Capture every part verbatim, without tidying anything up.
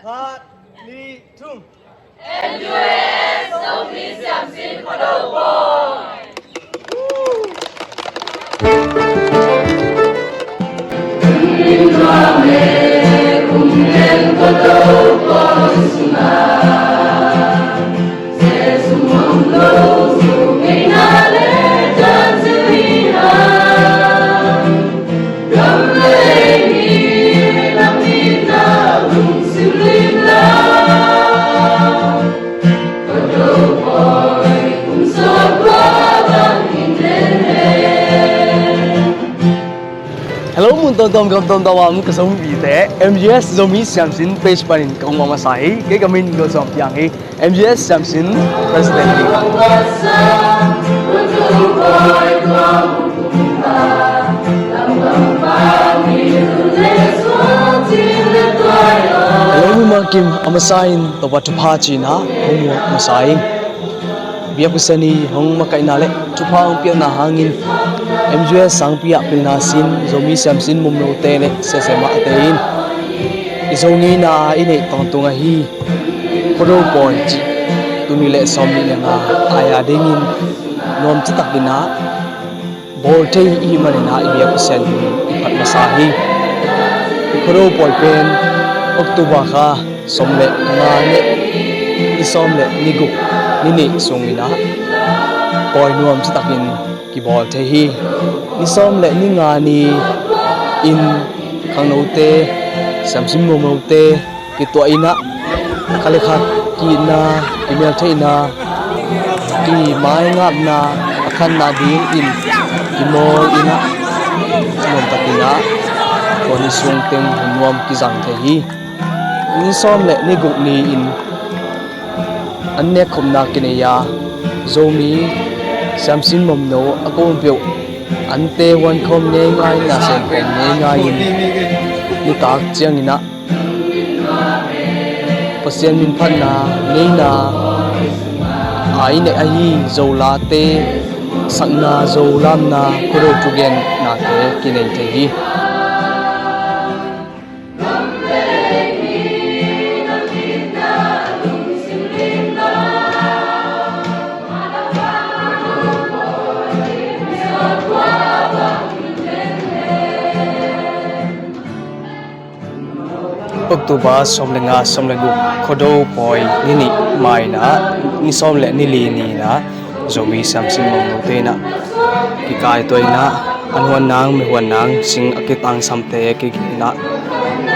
Khat, nih, thum. M U S Zomi Siamsin Khuado Pawi. Hello, mun tuamtuam gam tuamtuam a om ka Zomipihte, M U S Zomi Siamsin page panin ka hong muang masa hi. Kei ka min Gol Suang Piang hi. M U S Siamsin President hi. Hello, Mima Kim, a masa in Topa thupha ci-in ah hong muang masa ing. Biakpisen i hong makaihna le thupha hong piakna hangin M U S sangpi ah pilna sin Zomi Siamsin Mumlote le Sesema te in i Zo ngeina i neih tawntung ahi Khuado Pawi cih tuni le sawmnih le nga ai a dingin nuam citakin ah bawl thei i hih manin ah i biakpisen i phat masa hi. Khuado Pawi pen October kha sawm le nga ni, ni sawm le ni guk ni nih sungin ah pawi nuam citakin kibawl thei hi. Ni sawm le ni nga ni-in khangnote, siamsin mumlote kituah in ah, khat le khat ki-itna, kimeltheihna, kimaingapna a khanna dingin kimawl in ah, nuamtakin ah tua ni sung teng hun nuam kizang thei hi. Ni sawm le ni guk ni-in an nekkhopna kinei a, Zomi siamsin mumlo a kong peuh ante huan khawm ngeingai, na sem khawm ngeingai in nitak ciangin ah Pasian min phatna ngeina a i neih ahi Zo late sakna, Zo lamna, Khuado thugennate kinei thei hi. October sawm le nga, sawm le guk, Khuado Pawi ni nih ma-in ah, ni sawm le ni li ni-in ah Zomi siamsin mumlote in ah kikaitua in ah, an huan nang, mi huan nang, sing a kitangsamte kigin in ah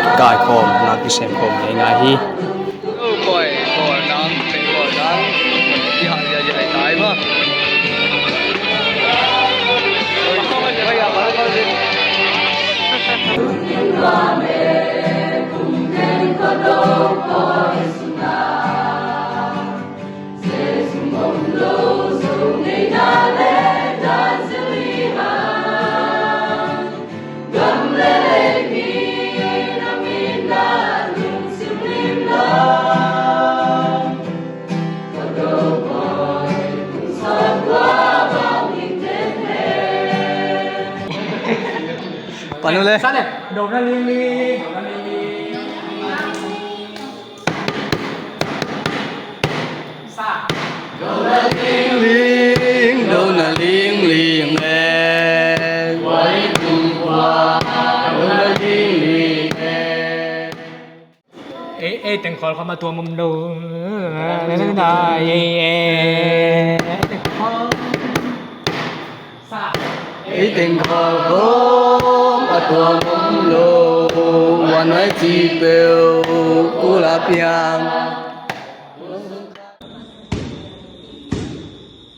kikaikhawm, na kisemkhawm ngeingai hi. Pan uh le. Sa le. Dona ling ling, dona ling ling. Sa. Dona ling ling, dona ling ling le. Dona ling ling le. Ei, ei teng khawl khawm a tuam om lo. Ei, ei. Ei teng khawl khawm a tuam om lo. Wan mai ci peuh kula piang.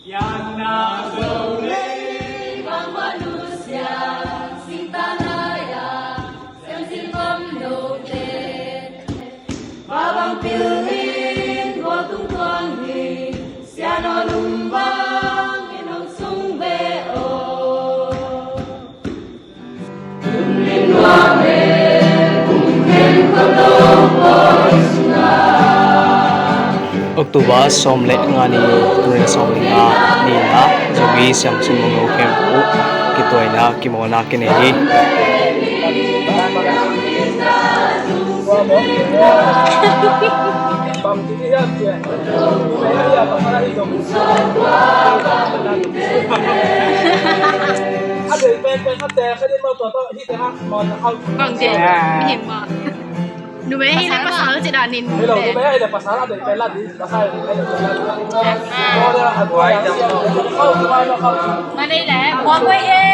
Pianna Zo lei bang manusia singtang lai-a siamsin bawm lote, va bang pil in bawl tung tuang hi, sian aw lum bang in hong sung ve aw. October sawm le nga ni, tuni le sawm le nga ni-in ah Zomi siamsin mumlo khempeuh kituahna kimawlna kinei hi. Bang de, mi hing ma. Numei hi le pasal ci danin. Ma nei le, khua koi e.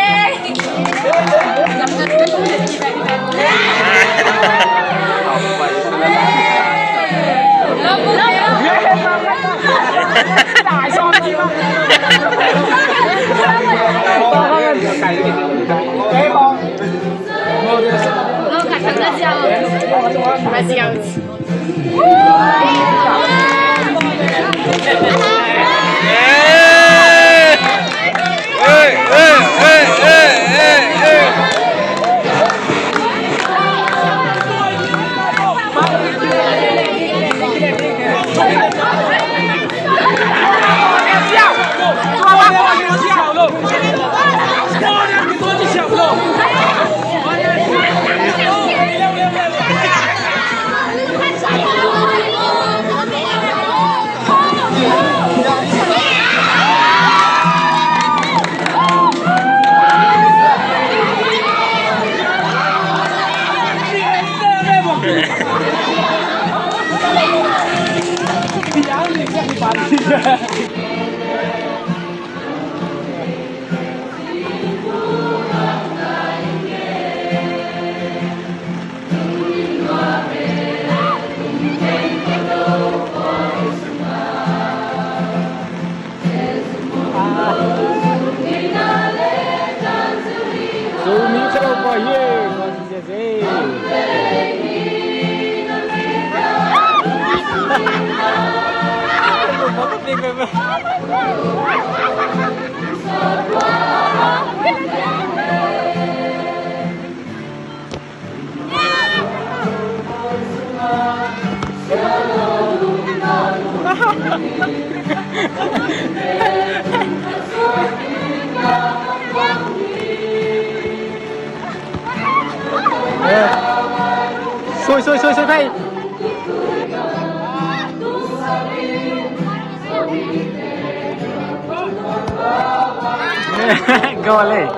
Soi, soi, soi, soi, pai. Gol, eh.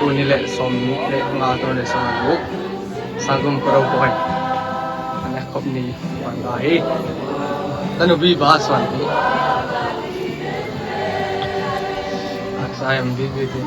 Tul nih le sawmnih le nga, tul nih le sawmnih le guk, Sangkum Khuado Pawi. An a khop ni wan lai. Tanu bi ba suan ti. Aksa em bi bi ti.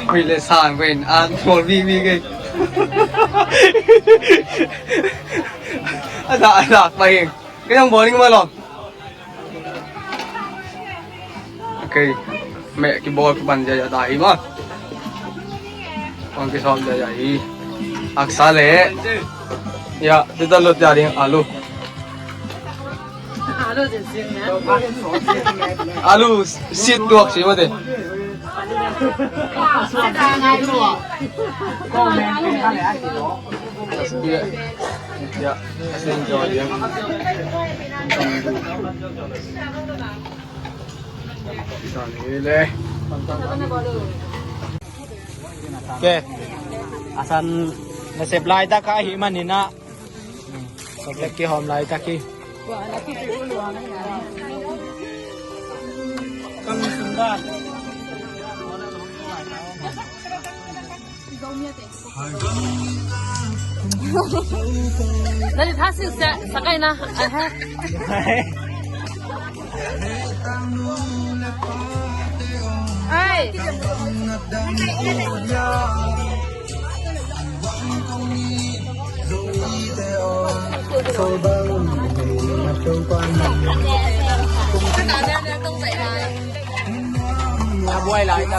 Khui le san khui in an thawl vik vik ei. A dah a dah pai eng. Kei ang bawling ma lo. Kei meh kibawl kipan zia zia ta hi ma. Kong kisawm zia zia hi. Aksa le. Ya, tuta lut zia ding alu. Alu sit tuak si mate. Ya, ya, ya. Ok. A san nasep laitak ahih manin ah, sawtlek kihawm laitak hi. Nani tha sin sa, sa kai na. Aha. Ai. A buai lai ta.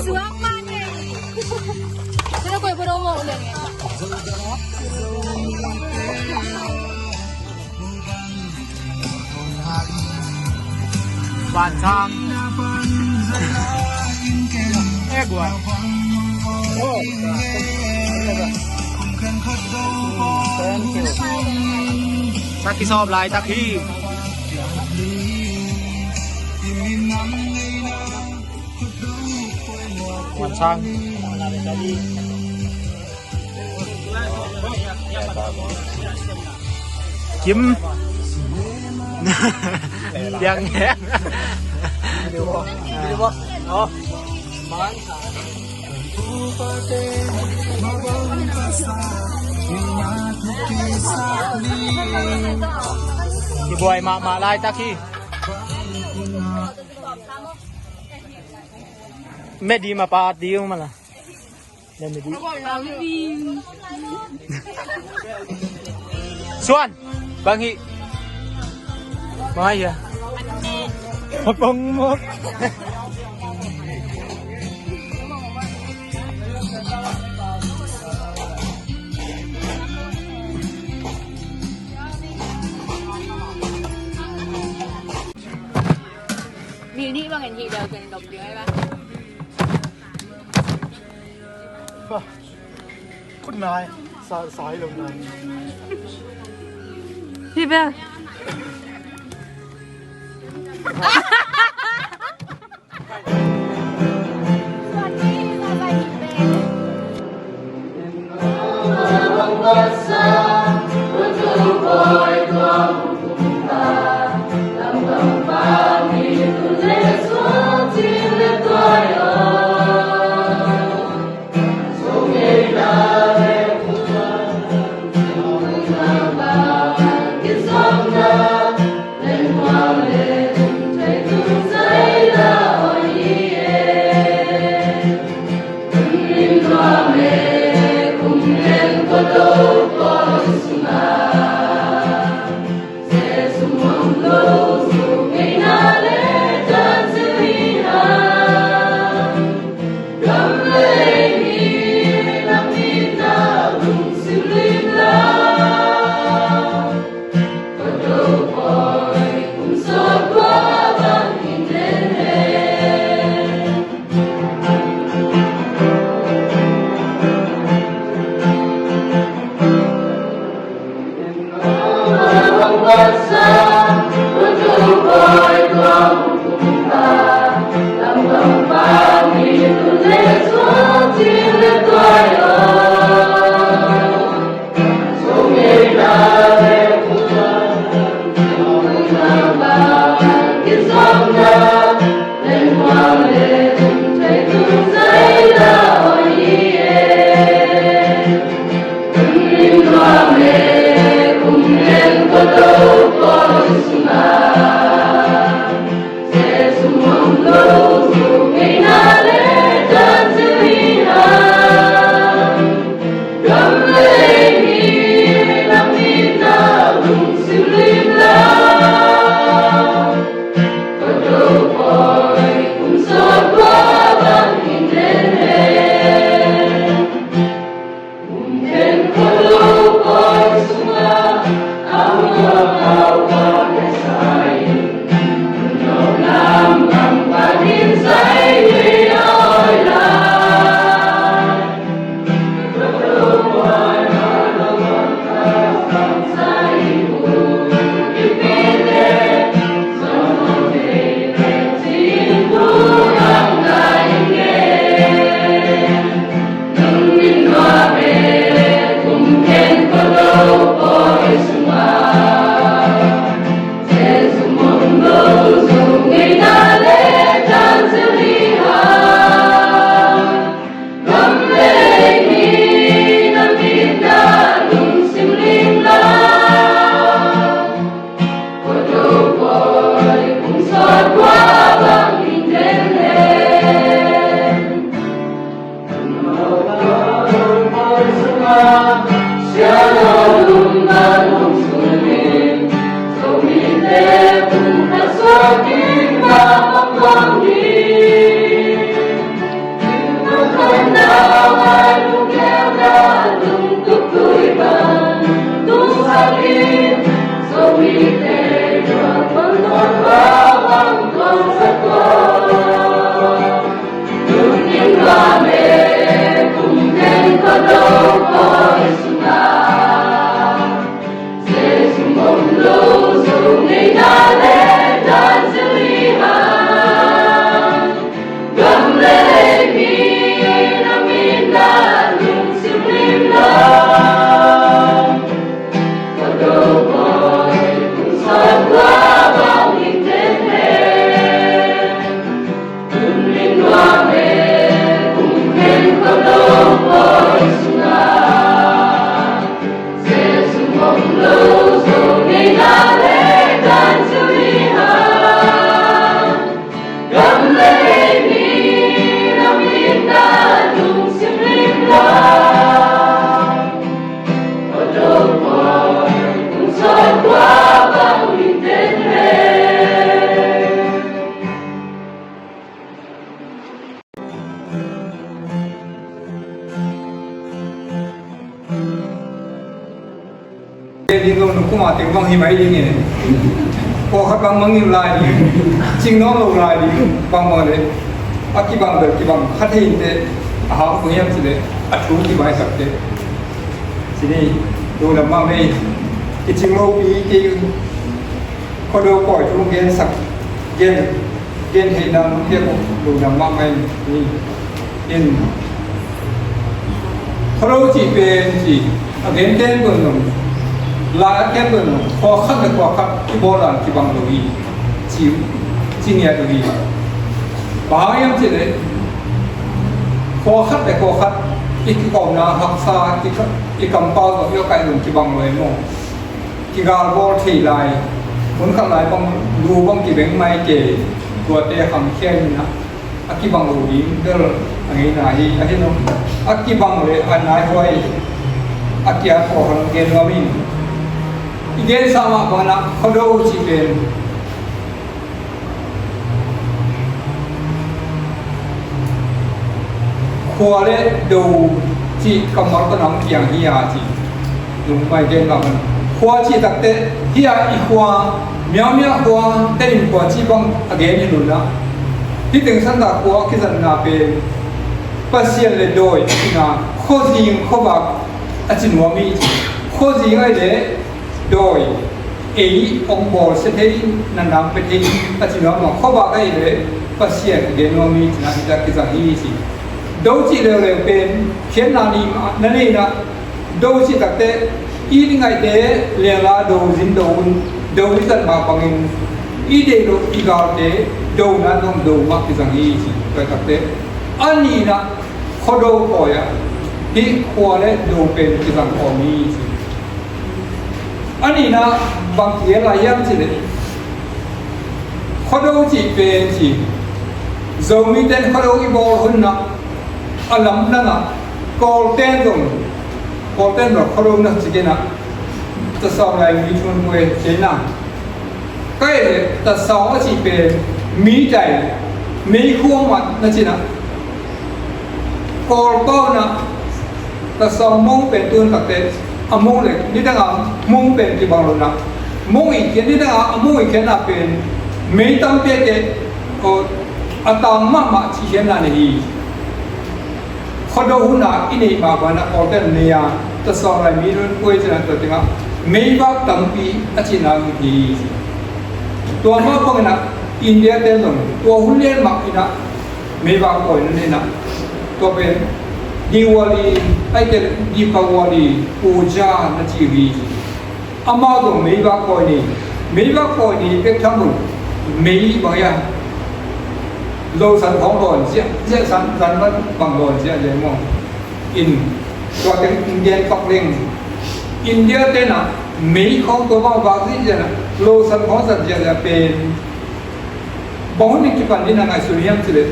Van sang. Eh, guai. Sa kisawm laitak hi. Van sang. Kim. Yang. Oh. Kibuai mahmah laitak hi. Medi ma pa at diu mala. Suan, bang hi. Bang hi ya. Bang mo. Ni ni bang en hi dau ken dom ding ai ba. Khut nai, sa, sai lo nai. Hi bel. Ding lo nu kuma teng bang hi mai ding e. Pawlkhat bang mangngilh lai ding, cing nawn lo lai ding, bang mawh le a kibang bel kibang kha thei inteh, a hang kong hiam cih leh a thu kibaisak teh. Cih ni, lungdam mahmah ei. Kicing lopi kei un. Khuado pawi thu gensak, gen, gen theihna lungkia kong lungdam mahmah ei. In, Khuado cih pen ci, a gen ken bel nong, lai a ken bel nong, khua khat le khua khat i bawl dan kibang lo hi, ci, ci ngiat uh hi. Bang hang hiam cih leh khua khat le khua khat i kikawmna haksa, i ka, i kampau tawh i awkaih zong kibang lo hi maw? Kigal bawl thei lai, hun khat lai bang lu bang kibeng mai kei, tuate kham khia in ah, a kibang lo ding bel a ngeina hi, a hi lo. A kibang le a naihuai a kiat khawh khat gen nuam ing. I gensa mah bangin ah Khuado cih pen khua le do cih kammal tawh na hong kiang hi a ci. Lungpai gen bang khua cih takteh hi a, i khua, miamia khua, Tedim khua cih bang a gen hi lo in ah, hih teng Santa khua a kizatna pen Pasian le dawi a cihna, khuazing khuavak a ci nuam hi ci. Khuazing ahih leh dawi, ei hong bawlsia thei, na nang pia thei a ci nuam a, khuavak ahih leh Pasian a gen nuam hi cihna hih tak kizang hi ci. Do cih leuleu pen khiatna nih mah na nei in ah, do cih takteh i ngaihte lengla do zin do un, do i zat mah bangin i deih loh i galte do na zong do mah kizang hi ci. Tua takteh a nihna Khuado pawi ah hih khua le do pen kizang khawm hi ci. A nihna bang kiel lai hiam cih leh Khuado cih pen ci, Zomite in Khuado i bawl hun ah a lamdang ah Kawlten zong, Kawlten zong Khuado na ci kei in ah, tasawng lai mi thun kue kei in ah. Ka hih leh tasawng a cih pen mi tai, meikhu mah na ci in ah, Kawl pau in ah tasawng mong pen tun takteh a mong le nidang a mong pen kibang lo in ah, mong i khiat, nidang a a mong i khiatna pen mei tampi a keh, a tang mahmah cih khiatna nei hi. Khuado hun a i neih mah bangin ah Kawlten nei a, tasawng lai mi thun kue cih in ah tua teng ah meivak tampi a cihna hi hi. Tua mah bangin ah India ten zong tua hun lian mah in ah meivak pawi na nei in ah, tua pen Diwali, ahih kei leh Deepawali, Puja na ci uh hi. Amau zong meivak pawi nei, meivak pawi nei pek tham un, mei bang hiam, losan khawng lawn ziahziah, san, san bang lawn ziahziah maw. In, tua teng India in pak leng, India ten ah mei khawng tua bang vak ziahziah in ah, losan khawng zat ziahziah pen bang hun in kipan ding a ngaihsun hiam cih leh,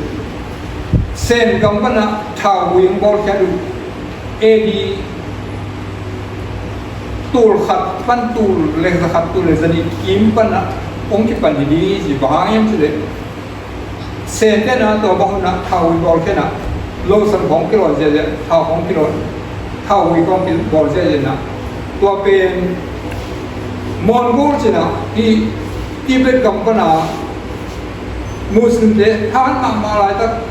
Sen gam pan ah thauhui hong bawlkhiat uh, A D tul khat pan tul le za khat, tul le za nih kim pan ah hong kipan hi ding hi ci. Bang hang hiam cih leh, Sente in ah tua bang hun ah thauhui bawlkhiat in ah, losan khawng kilawn ziahziah, thau khawng kilawn, thauhui khawng kibawl ziahziah in ah, tua pen Mongol cih na hi, Tibet gam pana Muslimte a hat mahmah laitak,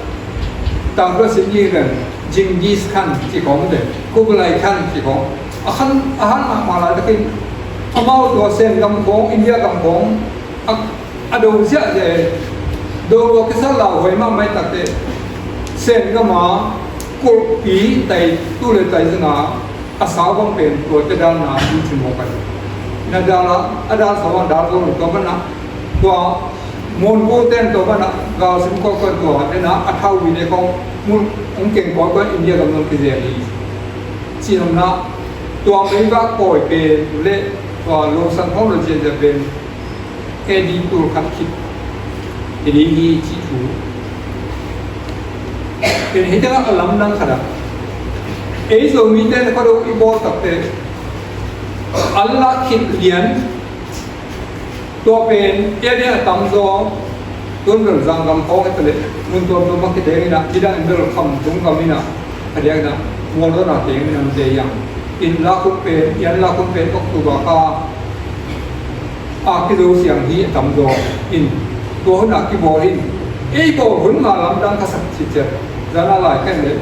tangka sin hi kan, Genghis Khan cih khawng te, Kublai Khan cih khawng, a khan, a hat mahmah laitakin amau tua Sen gam khawng, India gam khawng a, a do ziahziah e. Do lua kisal lauhuai mahmah i takte, Sen gama kulhpi tai, tu le tai zanga a sau bang pen tuate dalna hi ci mawk a hi. Na dal a, a dal sau bang dal zo lo, tua pana tua Mongol ten tua pana gal sim kawikawi, tua tena a thau vine kong mun ong keng kawikawi, India gam nong kizel hi. Ci nopna, tua meivak pawi pen le tua lawmsan khawng lo cianzia pen A D tul khat khit hi ding hi ci thu. Pen hih tengah a lamdang khat ah, ei Zomite na khuado i bawl takte, an lak khit lian, tua pen i a ding a tamzaw, tun bel Zangkam khawng hi ta leh, mun tuamtuam ah kiteng inah, nidang in bel Khamtung gam inah, a diak inah mualdawn a teng inah te yang. In lak hun pen, i an lak hun pen October kha a kizo siang hi a tamzaw in, tua hun a kibawl in, ei bawl hun mah lamdang ka sak ciciat. Zan a lai khen leh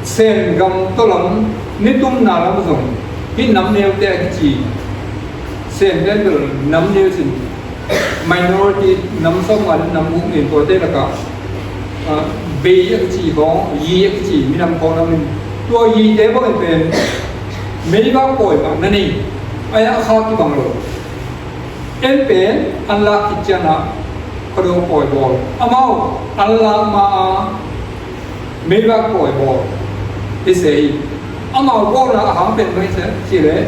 Sen gam tawh lam, nitumna lam zong hih nam neute a kici, Sen ten bel nam neu cin, minority, nam sawmnga le nam guk nen, tuate lakah, ah, Bei a kici khawng, Yi a kici minam khawng nam in, tua Yite bangin pen meivak pawi mah na nei, a ya kha kibang lo. En pen an lak khit ciangah khuado pawi bawl, amau an lak ma a meivak pawi bawl i se hi. Amau bawlna a hang pen bang hiam cih leh,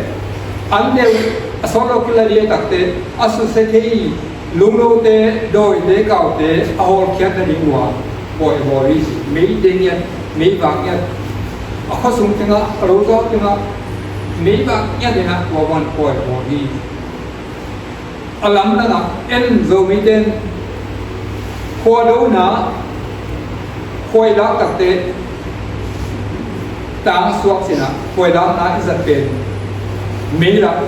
an deuh a sawt lo kila lian takte, a susia thei lunglote, dawite, kaute a hawlkhiat nading uh a pawi bawl hi ci. Mei deng ngiat, meivak ngiat, a khuasung tengah, a lozau tengah meivak ngiat inah tua bang pawi bawl hi. A lamdang ah en Zomite in khuadona, khuailak takte, tangsuak sinah khuailakna i zat pen meilak.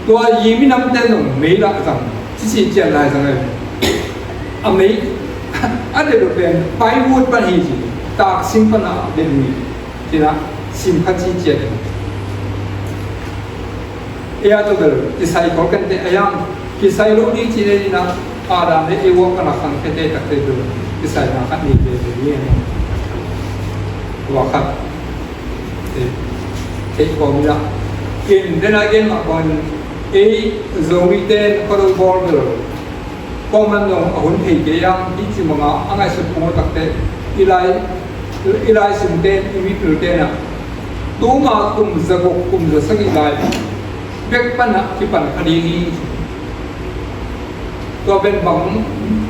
Tua Yi minamte zong meilak zang, cici cian lai zang e. A mei a dedo pen paimut pan hi ci, taksing pana dedo hi. Tina sim kha ci cian. Ei a tawh bel kisai khol kente a yang, kisai lo ding ci nei dina, Adam le Eva pana khang kente takte bel kisaina khat nei ve ve ni. Tua khat. Eh, eh, kawm ina. In dena gen mah bangin, ei Zomite khuado bawl bel kawmman zong a hun thei kei a, hih ci manga a ngaihsut phung takte, i lai, i lai simte, i mipilte na, tuma kum zaguk, kum zasagih lai bek pana kipan kha ding hi. Tua pen bang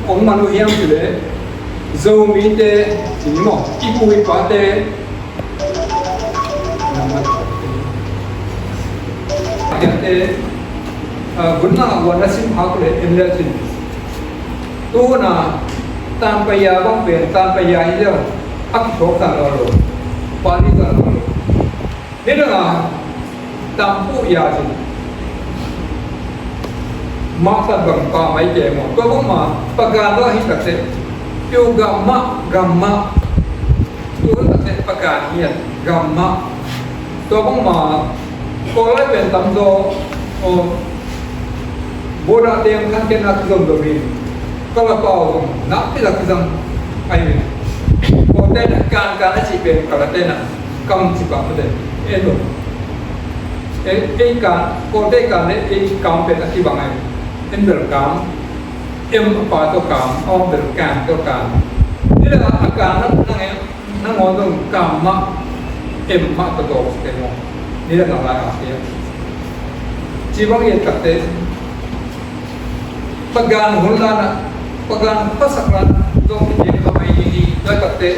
ong man uh hiam cih leh, Zomite, ci ni maw, i pu i pate, Ate, ah, gunna wan a sim hak le en le cin. Tuna, tanpaya bang pen, tanpaya hi leh, a kithawk zang lo lo. Pali zang lo lo. Ni dang a, tampu ya cin. Mah tan bang pa mai ke maw. Tua bang ma, pagan lo hi tak te. Tiu gam mah, gam mah. Tua hun takte pagan hian gam mah. Tua bangma Kawllai pen tamzaw, aw, border teng khankenna kizom zom hi. Kalapau zong nakpi tak kizang ahi hi. Kawlte na kankan a cih pen Kalate na kam ci pah mate. En lo. Ei, ei kan, Kawlte kan le ei kam pen a kibang ahi. En bel kam. Em a pa tawh kam, a om bel kan tawh kam. Ni le a kan na nang em. Nangawn zong kam mah, em mah tawh tawh kei maw. Ni le nang lai a kei. Ci bang i et takte, pagan hun lana, pagan pasak lana zong kei kha mai hi. Lai takte,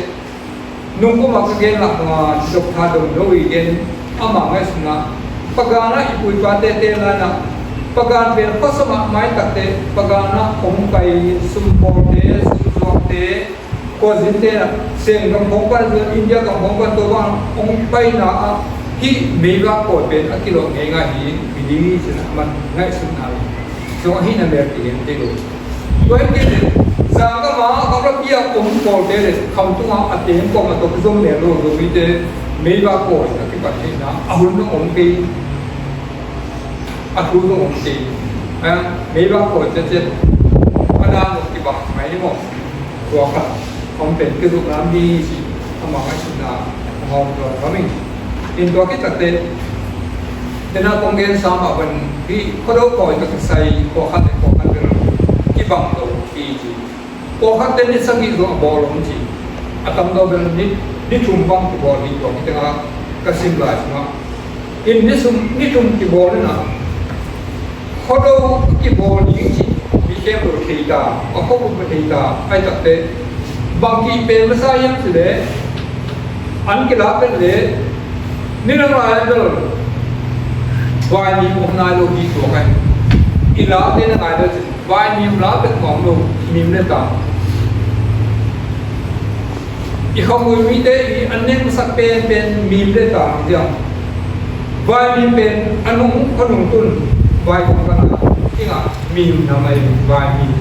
nung kuma ka gen lak ma, Doctor Dong Lo i gen, ama ngaihsutna, pagan a i pu i pate te lana, pagan pen khuasa mahmah i takte, pagan a hong pai sumbawlte, sumzuakte, Khuazinte na, Sen gam khawng pan, India gam khawng pan, tua bang hong paina ah, Hih meivak pawi pen a kilawh ngeingai hi, mi ding hi cih a man ngaihsutna hi. Zong ahi na mel kigen thei lo. Tua hi kei leh, zangkam a, a kawmrapi a om pawlte le, khamtung a a teng kawm a tawh kizom mel lo Zomite, meivak pawi a kipan theihna a hun zong om kei. A thu zong om kei. Meivak pawi ciatciat a dan zong kibang mai ni maw? Tua khat hong pen kizopna mi hi ci, ama ngaihsutna hong hawm tua kha ming. In tua khit takteh, tena kong gen sam a ban hih Khuado pawi tawh kisai pawlkhat le pawlkhat bel kibang lo hi ci. Pawlkhatte ni sagih zong a bawl om ci. A tamzaw bel ni, ni thum bang kibawl hi tua khit tengah ka sim lai sungah. In ni sum, ni thum kibawl in ah Khuado kibawl ding cih mi khempeuh thei ta, a khuabup thei ta, ahih takteh bang kih pen masa hiam cih leh, an kilak pen leh nidang lai-ah bel vaimim om nai lo hi tua kha hi. I lakte na ngai lo cih, vaimim lak pen om lo, mim le tang. I khuamui mite i an neksak penpen mim le tang ciang, vaimim pen a nung, a nung tun vai kong kan a i ngah mim na mai vaimim.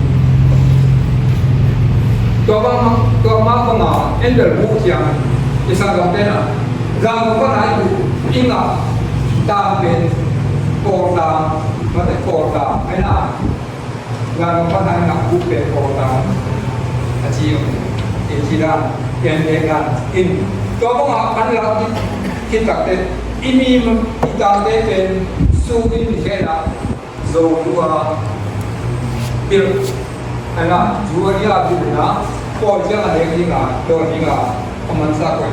Tua bang, tua mah bang a en bel buh ciang i sanggamte na zang kong kan a i buh i ngah tang pen kawl tang, mate kawl tang ai na. Gan hong pan hang nak buh pen kawl tang a ci, in ci dan, pian pek dan in. Tua bang a an lak khit takteh i mim i tangte pen su in khena zo lua bil. Ana zu a nia bil na pawi ciang a nek ding a, dawn ding a, a mansa koi.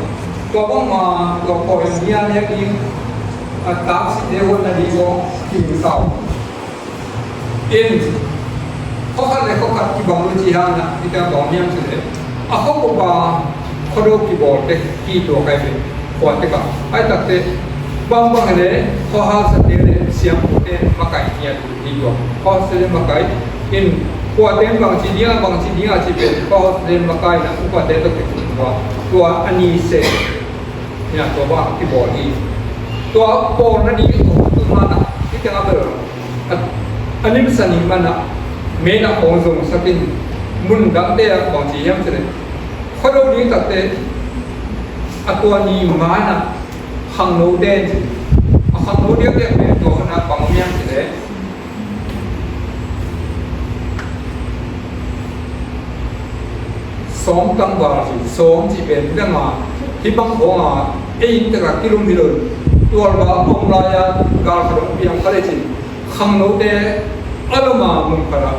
Tua bang ma tua pawi nia nek ding a, taksi te hon na ding ko, ding sau. In, khuakhat le khuakhat kibang lo ci hang na, i teng bang hiam cih leh, a khuabup a Khuado kibawlte hi tua kha hi ve, khua tek ah. Ahih takteh, bangbang le khuahausate le siangthote makai hi a, hi tua. Khuahausate le makai in, khuate bangci ding a, bangci ding a ci pen, khuahausate makai na, upate tawh kikun tua, tua a ni se. Ina tua bang kibawl hi. Tua bawlna ding tua tu mana, i teng a bel a, a nimsa ning mana, meina hong zongsak in, mun dangte ah bang ci hiam cih leh, Khuado ding takteh a tua ni mana khangnote in ci. A khangno diakdiak pen tua mana bang om hiam cih leh, sawm tangval ci, sawm ci pen dang a, hih bang khawng a, ei inntek a kilum hi lo in, tualva a om lai-a gal khat hong piang kha le cin, khangnote a lum a mun khat ah,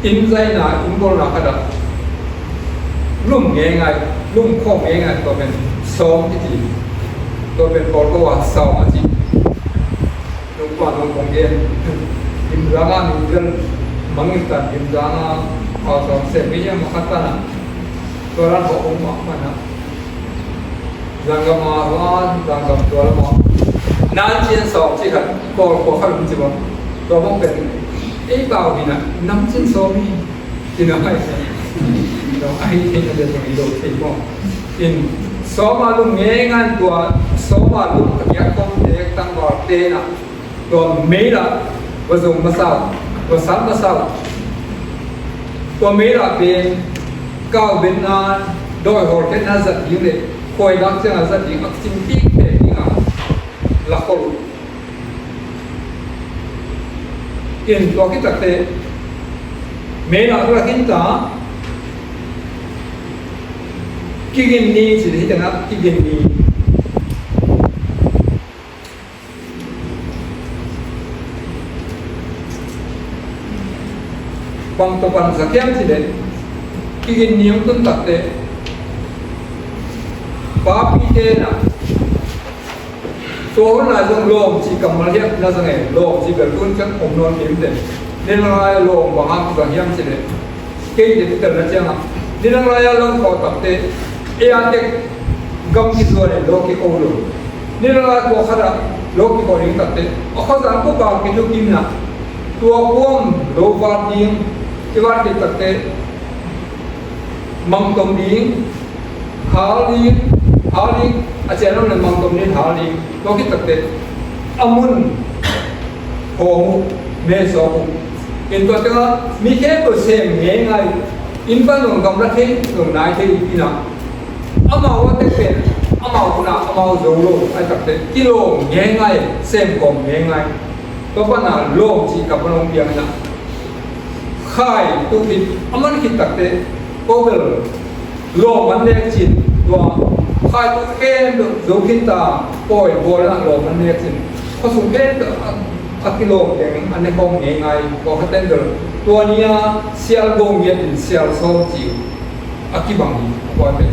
inn zaina, inn bawlna khat ah lum ngeingai, lum khawm ngeingai, tua pen sawm kici, tua pen Kawlpau a sawm a ci. Nungpa nung kong gen. Gimzang a nung gen. Mangin tan gimzang a, a sawm sem mi a makhat tan a. Tua ran hawh um mahmah na. Zanggam a hua, zanggam tua lam a. Nan cin sawm ci khat, Kawl khua khat um ci bang. Tua bang pen. Ei pau hi na, nam cin sawm hi. Ci na mai sa. Tua ai thei na de tua i lo thei mo. In, sawm a lum ngeingai tua, sawm a lum a kiak kawm te, tangval te na. Tua mei lah va zong masa uh, va sat masa uh. Tua mei lah pen kau benna, dawi hawlkhiatna zat ding le khuai lak ciang a zat ding a kicing tikpek ding a lakhol uh. In tua khit takteh mei lah va la khin ta, kigin ni ci hi tena, kigin ni. Bang tawh pansak hiam cih leh, kigin ni hong tun takteh, papite na, tua hun lai zong lawm cih kammal hiam na zang e, lawm cih bel tun ciang om nawn kei mite. Nidang lai lawm bang hang zang hiam cih leh, kei te tel na ciangah, nidang lai-a lawm khawh takteh, ei a tek gam kizuan in lo kiko lo. Nidang lai khua khat ah lo kiko ding takteh, a khuazang kua bang kithukim na, tua kuam lo vat ding, i vat kik takteh, mangtom ding, khal ding, Hal ding, a cian lo le mang tom nin hal ding. Tua khit takteh a mun hawm uh, me sawk uh. In tua tengah mi khempeuh sem ngeingai. Inn pan zong gamla thei zong nai thei inah, amau a tek pen amau hunah amau zo lo. Ai takteh kilawm ngeingai, sem kawm ngeingai. Tua pana lawm cih ka pan hong piang inah, khai tu khit a man khit takteh ko bel lawm an nek cin, tua khai tu khempeuh zo khin ta, pawi bual inah lawm an nek cin. Khuasung khempeuh a, a kilawm teng an ne khawm ngeingai. Tua kha ten bel tua ni-a sial go ngiat in sial sawm ci uh a kibang hi. A pawi pen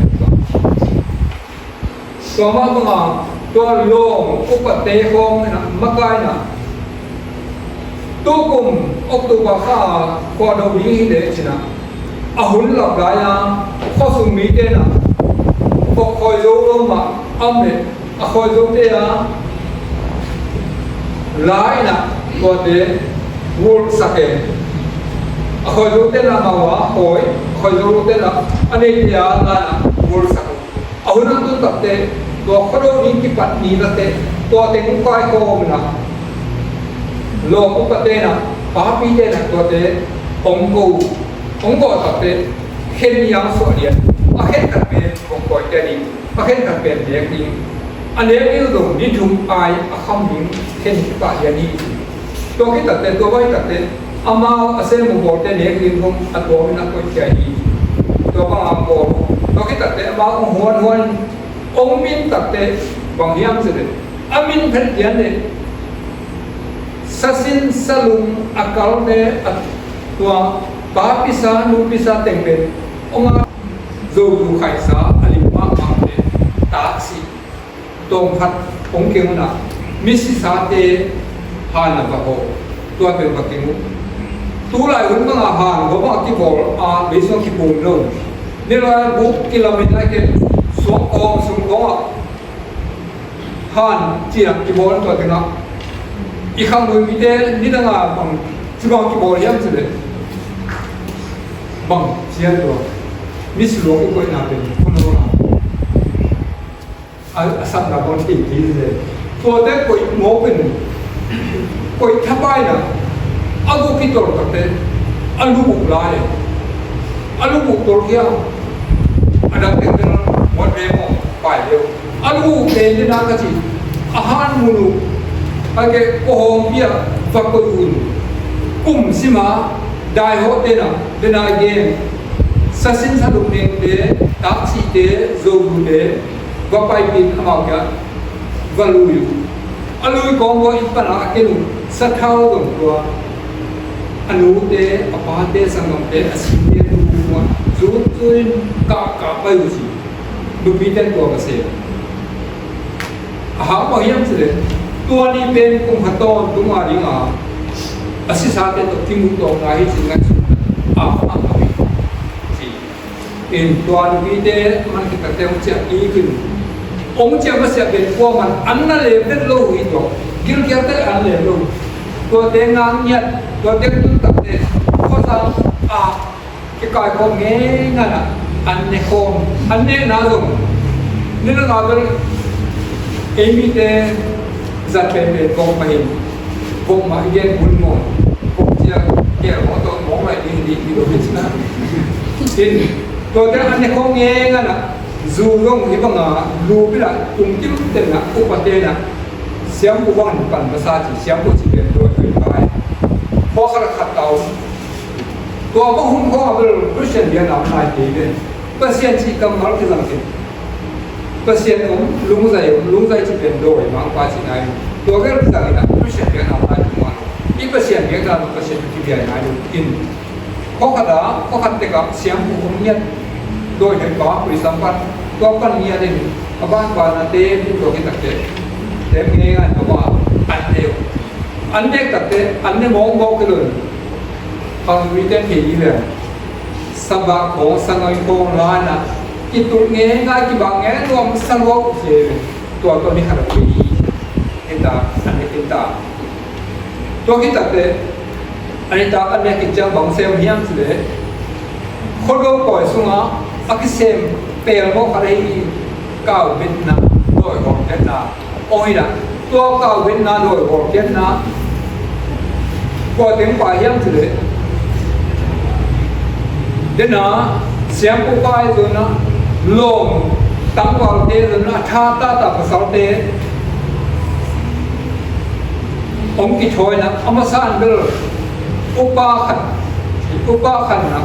tua mah banga tua lawm upate khawm inah makaih inah, tukum October kha a khua do ding hi leh cinah, a hun lap lai-a khuasung mite inah, khuak khawi zo lo mah a om leh a khawi zote a lai inah tuate gulsak e. A khawi zote inah amau a khawi, a khawi zote inah a neite a lai inah gulsak e. A hun a tun takteh tua khuado ding kipat ni takteh tua teng hong kaikhawm inah, lawm upate inah, papite inah tuate hong ko, hong ko takteh khen ni ang suah lian. A khen khat pen hong koi tia ding, a khen khat pen nek ding. A nek ding zong ni thum ai a kham ding khen hi pah lian hi. Tua khit takteh, tua bang khit takteh amau a sem uh bawlte nek ding zong a tuam in a koih khia hi. Tua bang a bawl uh. Tua khit takteh amau hong huanhuan, hong min takteh bang hiam cih leh, a min phet lian leh sasin salum a kalte, a tua papisa nupisa teng pen hong a, Zozu khaisa a lim mahmahte taksi tawm khat hong keng un ah, misisate han a va haw, tua pen va keng uh. Tulai hun banga han hawm a kibawl a, beisung a kipum lo. Nilai buk kilamin a keng, suang kawng sung kawng ah han ciang kibawl, tua tengah i khamnui mite nidanga bang ci bang kibawl hiam cih leh, bang cian tua misi luang i koihna pen khun lo na a, a sapna bang thei thei le. Tuate koih mawk in, koih thapai na, a guk i tol takteh a lubuk lai, a lubuk tol kia, a dang teng teng muat ve maw, pai leu. A lubuk pen dena ka ci, a han mun uh, a ke ko hawm pia, va koih un. Kum sima, dai hawh tena, dena gen. Sasin salum nengte, taksite, zozute, va paipih in amau kiang va lui uh. A lui kawng ua inn panah a ken uh, sathau zong tua, a nute, a pate, sanggamte, a sinte, tu ua zutzuin kahkah pai uh ci. Nupite tua va sem. A hang bang hiam cih leh, tua ni pen kum khat tawntung a dinga a sisate tawh kimuh tawh ngai hi ci, ngaihsun a, a, a, a, ci. In tua nupite man khit takteh hong ciah kik in, hong ciah masiah pen kuaman an na lem vet lo uh hi. Tua gilkial teh an lem lo uh. Tuate ngak ngiat, tuate tun takteh khuazang a kikaikhawm ngeingai a, an ne khawm, an nehna zong nidang a bel ei mite zat penpen kawm pahin kawm mah i gen hun maw, kawm cia kel maw tawh mawk laih ding hi ding hi lo hi cina. In tuate an ne khawm ngeingai a, zu zong hi banga lu pila kum kim tenna upa tena siampu bangin pan masa ci, siampu ci pen tua tua i pai. Khua khat khat tau. Tua bang hun khawng a bel Christian biakna om nai kei ve. Pasian cih kammal kizang kei. Pasian om, lungzai om, lungzai cih pen dawi mangpa cih nai. Tua bel kizang in a Christian biakna om nai kei mah. I Pasian biakna om, Pasian kibiak nai lo in. Khua khat a, khua khat tek a siampu om ngiat. Dawi nai pa, pui sampan. Tua pan ngiat in. A ban ban a tem, tua kitak te. Tem ngeingai tua ba, an tem. An nek takteh an ne mawkmawk hi lo in, khamnuite thei ding leh sabah khawng, sangoi khawng la-in ah kitulh ngeingai, kibang ngei nuam sa lua uh hi. Tua tawh ni khat a thei hi ta, an ne khin ta. Tua khit takteh a nitak a nek khit ciang bang sem hiam cih leh, khuado pawi sungah a kisem pelmawh khat ahi hi. Kaubetna, dawi hawlkhiatna hong hi a, tua kaubetna, dawi hawlkhiatna kua teng pha hiam cih leh, dena, siampu pa i zonna, lawm tangvalte zonna, a tha tata pasalte hong kithawina, a masa in bel upa khat, upa khat na,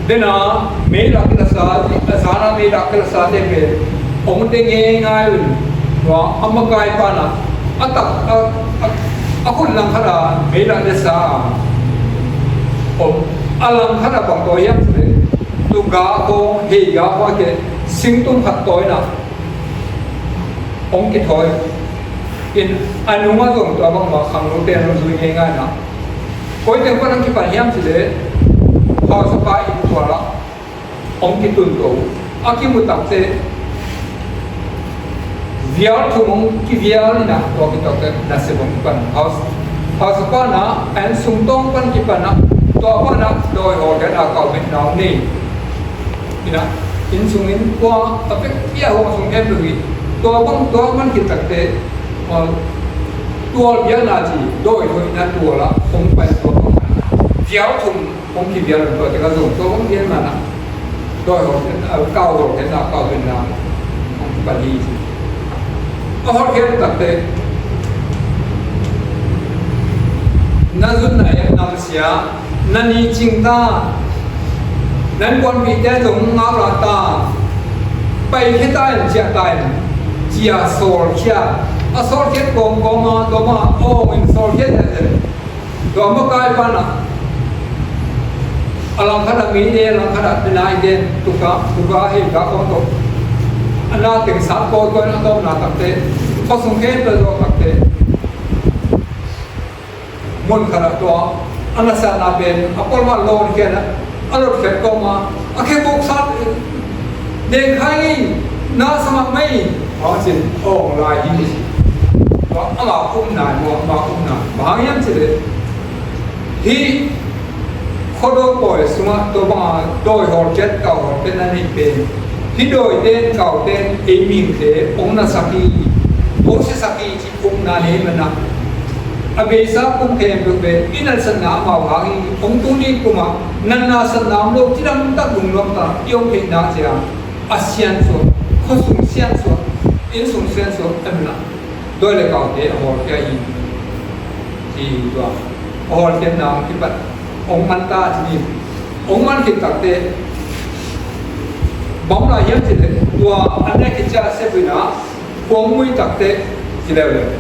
dena, meila kilasa, a zana meila kilasate pen hong de ngeingai un, tua a makai pana a tak, a, a, a khut langkhata meila lesa a om, a langkhata bang tawi hiam cih leh, tuga khawng, heiga khawng, a ke singtum khat tawina hong kithawi in, a nunga zong tua bangmah khangnote an hong zui ngeingai na. Koi teng pan hong kipan hiam cih leh, hausapa inn tualah hong kitun to uh. A kimu takteh vial thum hong kivial in a, tua kitakte nasep hong kipan. Haus, hausapa na, a inn sung tawng pan kipan a, tua pana dawi hawlkhiatna, kaubetna hong nei. Ina, inn sungin tua a pek pia hong sung em lo hi. Tua bang, tua man khit takteh, uh, tual biakna ci, dawi hoihna tualah hong pai tua bang. Vial thum hong kivial tua tengah zong tua bang vial mana. Dawi hawlkhiatna, uh, kau hawlkhiatna, kaubetna hong kipan hi ci. A hawlkhiat takteh, na zunna, na namsia, na ni cing ta, na innkuanpihte zong ngaklah ta, paikhia ta in, ciah ta in, ci-a sawlkhia. A sawlkhiat kawmkawma, tua banga awng in sawlkhia zenzen. Tua makai pana, a langkhata mi ne, a langkhata mi nai den, tuka, tuka, heiga khawng tawh, a na teng sat kawikawi in a tawpna takteh, khuasung khempeuh zawh takteh, mun khatah tua a nasatna pen a pawlmah lawn khiat a, a lot khiat kawma, a khe buk sat, deng khai ngei, na sa mahmah ei, hong cin, awng lai hi. Tua amau upna hi maw, amau upna. Bang hang hiam cih leh, hih Khuado pawi sungah tua banga dawi hawlkhiat, kau hawlkhiat na neih pen, hih dawite in, kaute in ei mihingte hong nasak hi, hong siasak hi ci upna nei man a, a beisa kum khempeuh pen i natsatna amau hang hi. Hong tuni kumah natna satna om lo, cidamtak lungnuamtak i om theihna ciang a siansuah, khuasung siansuah, innsung siansuah, a nunah dawi le kaute a hawlkhia hi. Ci hi tua, a hawlkhiatna hong kipat, hong man ta ci hi. Hong man khit takteh bang lai hiam cih leh, tua an ne khit ciang a sep in a, khuang mui takteh ci leuleu.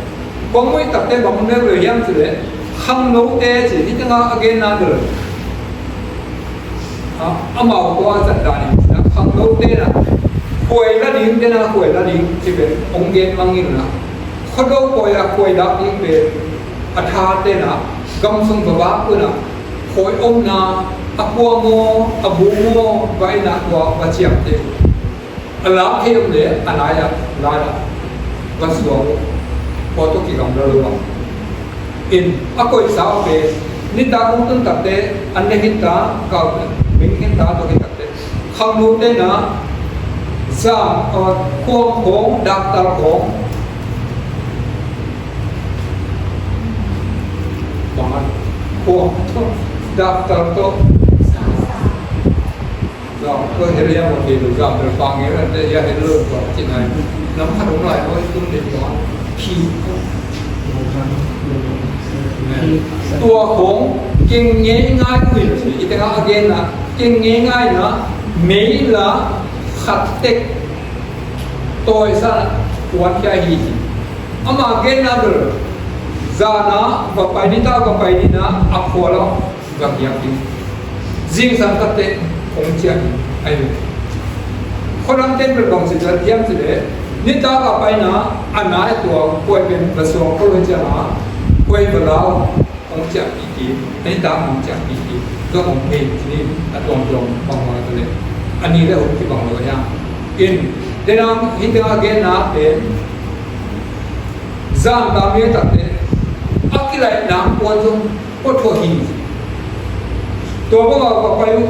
Khuang mui takteh bang leuleu hiam cih leh, khangnote ci, hih tengah a genna bel, a, amau tua zat dan in, khangnote na khuai la ding, te na khuai la ding ci pen hong gen mang in a, Khuado pawi a khuai dak ding pen a thate na, gam sung va vak un a, khuai omna, a kua maw, a bu maw, va in a, tua va ciamteh. A lak thei om leh a nai ah, nai ah va suak uh. Tua tawh kigamla lo a. In a koihsa uh pen nitak hong tun takteh an ne khin ta, kau beng khin ta, tua khit takteh khangnote na zam, uh, khuang khawng, daktal khawng, bang a, khuang, daktal tawh. Zam, tua hel hiam, a hel zam bel pang hel, ante hia hel lo tua ci nai. Nam khat om lai, tua i tun ding tua. Khi. Tua khawng keng ngeingai uh in, i tengah a genna, keng ngeingai na, meila khat tek tawisa kuankhia hi. Ama genna bel, zana va pai ni ta, va pai ni na, a khua lam va kiak ding. Zingsang takteh hong ciah ding ahi ve. Khuadang ten bel bang ci hiam cih leh, nitak a paina a nai tua khuai pen va suang kho lo hi cianga, khuai va lau, hong ciahpih kik, a nitak hong ciahpih kik, zong hong hei ci ni, a tuamtuam bang hong a ta leh, a ni le hong kibang lo hi a. In, denang hih tengah a genna pen, zan tam hi takteh, a kilaihna kuan zong pua thuah hi. Tua bangah va pai uh.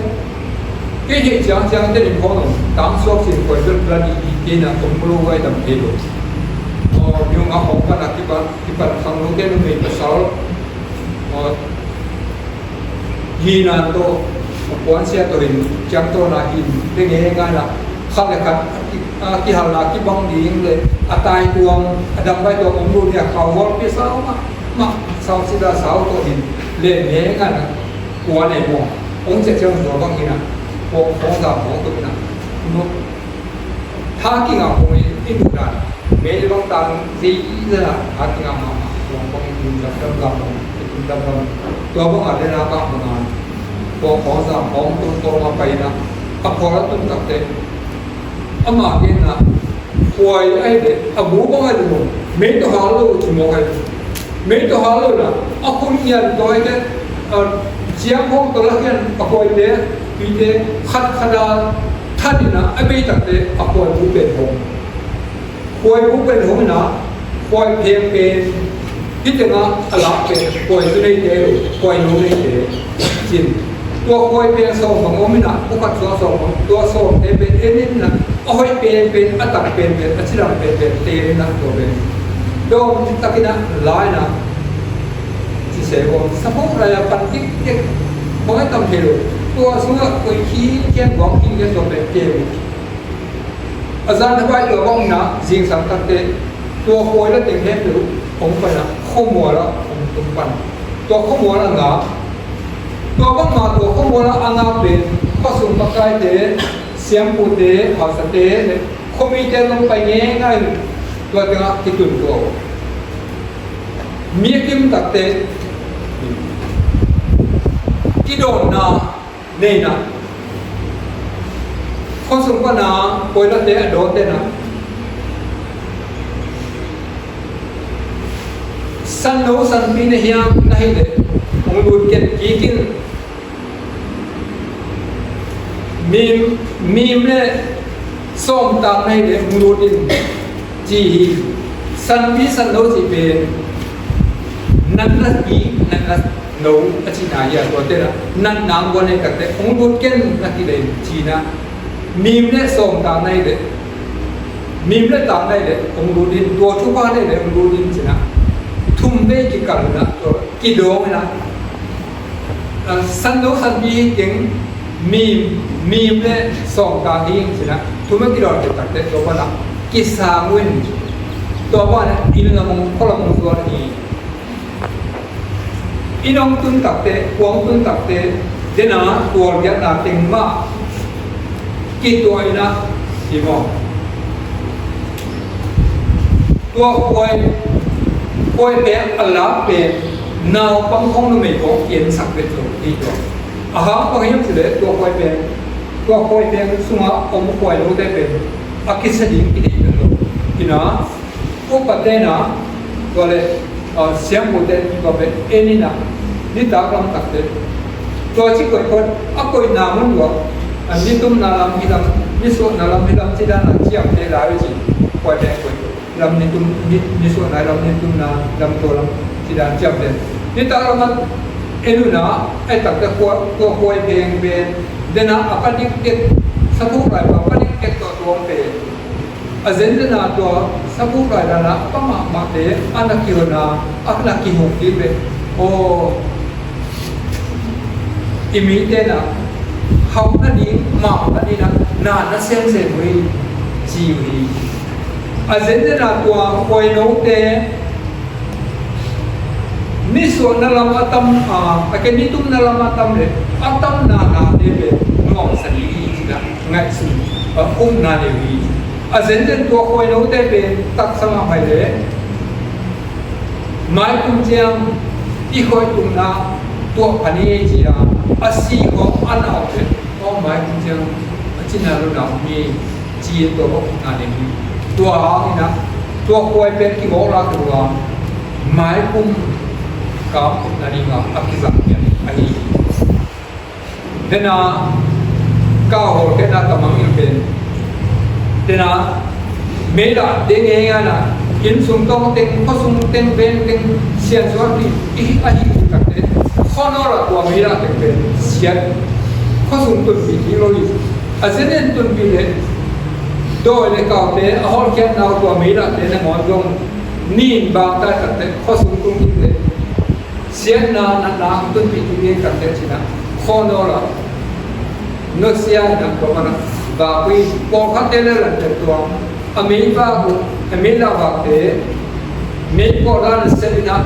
Kei heh ciangciang te ning khawng lo, tang suak sin koi bel plan i, i kei na om lo vai dam thei lo. Aw, mi hong a hong pan a kipan, kipan khang lo kei numei pasal. Aw, hi nan tawh, a puan sia tawh hin, ciang tawh na hin, te nge ngai na, khat le khat, a ki, a kihalna kibang ding le, a tai tuang, a dam vai tuang om lo nia, khau hual pi sau ma, ma, sau sida sau tawh hin, le nge ngai na, puan e mo, ong cia ciang tua bang hin a, khong, khong zam khong tuk hin a, no. Tha kingah khong i, i muh dan, mei bang tang zi i zana, tha kingah mahmah, khong bang i tun zam dam gam bang, i tun dam gam. Tua bang a le na bang bang a, khong, khong zam, khong tung, khong ma pai na, a khong a tung tak te, ama gen na, khuai ai le, a bu bang ai le mo, mei tawh hal lo, ci mawk ai le. Mei tawh hal lo na, a khun ngian tawh ai te, a, ciang khong tawh lak hian a khuaite, tuite, khat khat a, that in a, a bei takte, a khuai bu pen hong. Khuai bu pen hong in a, khuai pheng pen, hih tengah a lak pen, khuai zu neite lo, khuai nu neite, cin. Tua khuai pen sawm bang om in a, u khat suak sawm bang, tua sawmte pen en in a, a hoih pen pen, a tak pen pen, a cidam pen pen, tel in a tua pen. Dawm takin a la in a, ci se bawm, saphawk lai a pan dik dik, bang a tam thei lo. Tua sungah koih khi khian buang khi khian tua pen tel. A zan a bai tua bang in a, zingsang takte, tua khuai la teng hem lo, hong pan a, khuamual a, hong tung pan. Tua khuamual a ngak, tua bangmah tua khuamual a a ngak pen, khuasung pakaite, siampute, hausate, le khuamite zong pai ngeingai, tua tengah kitun tua. Mi a kim takte, kidawnna, neihna. Khuasung pana, koilate a dawtena. Sanno sanpi na hiam na hi leh, hong lut ken kik in. Mim, mim le sawmtak na hi leh, hong lut in. Ci hi. Sanpi sanno cih pen natna pi, natna no a cihna hi a, tuate la natna ang guan ei takte hong lut ken na kilei cihna. Mim le sawm tak na hi leh, mim le tak na hi leh hong lut in, tua thupha na hi leh hong lut in cihna. Thum vei kikal na, tua kidawng ina. A, sanno sanpi hi teng, mim, mim le sawm tak hi ing cihna. Thum a kidawng kei takte tua pana kisang uh in, tua pana inn lam hong, khualam hong zuan hi. Inn hong tun takte, khuang tun takte, dena tualbiakna teng mah kituah ina hi maw. Tua khuai, khuai pen a lak pen, naupang khong numei khong kiensak vet lo hi tua. A hang bang hiam cih leh tua khuai pen, tua khuai pen sungah om khuai lote pen a kisa ding kideih vet lo. Ina, upate na, tua le, a, siampute tua pen en ina, nitak lam takte. Tua ci koih koih, a koihna mun tua, a, nitumna lam hi lam, nisuahna lam hi lam, ci dana ciamte lai ci, khuai pen koih koih. Lam nitum, ni, nisuahna lam, nitumna lam, tua lam, ci dan ciamte. Nitak lam a en una, ai takte khua, tua khuai pheng pen, dena a pa dikdek, sathuk lai pa, pa dikdek tua tuang pen. A zenzen a tua sabuh lai dana a pa mahmahte a na kihona, a na kihong ding ve. Aw, i mite na hauh nading, mauh nading na, na na semsem uh hi, ci uh hi. A zenzen a tua khuainote nisuahna lam a tam, a, a ke nitumna lam a tam le a tamna nate pen nuamsa ding hi ci-in a ngaihsun, a, upna nei uh hi. A zenzen tua khuainote pen taksa mahmah le maikum ciang i khuaitungna tuah pha ni ei ci-a a si khawng a na awk le, aw maikum ciang a cina lo na om ni ei. Ci-in tua va upna nei hi. Tua hangin a, tua khuai pen kigawk lak tua maikum kam upna ding a, a kizang pian ahi hi. Dena ka hawlkhiatna ka mangngilh pen, dena meila deng e ngana, inn sung tawng teng, khuasung teng, veng teng, siansuan hi, i, ahi takte, khuanawl a tua meila teng pen siat Khuasung tunpih kik lo hi. A zin in tunpih leh dawi le kaute a hawlkhiatna uh tua meilahte nangawn zong nin bang tai takteh khuasung tung kik leh siatna natna hong tunpih kik ding takteh cinah khawnawl ah nusia inah tua manah vak uh hi. Pawlkhatte le lante tua a meivak uh, a meilahvakte meikawh dan sep inah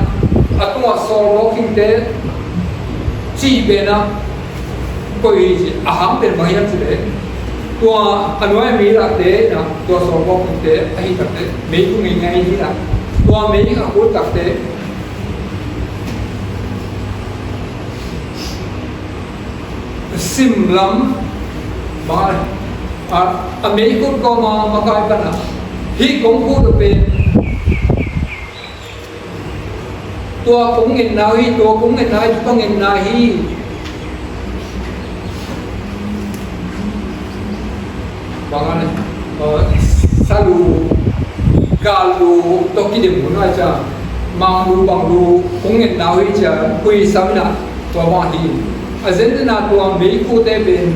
a tungah sawlbaw khingte cih penah koih hi ci. A hang pen bang hiam cih leh tua a nuai a meilahte inah tua sawlbaw khingte ahi takteh mei kung ngei ngai hi inah tua mei a kul takteh simlam ma a, a meikut kawma makai pana hih kong kut uh pen tua kong ngetna uh hi, tua kong ngetna uh hi, tua ngetna hi. Bang a le, salu gallu tawh kidem hun a ciang manglu banglu kong ngetna uh hi ciang kuisam inah tua bang hi. A zentena tua meikute pen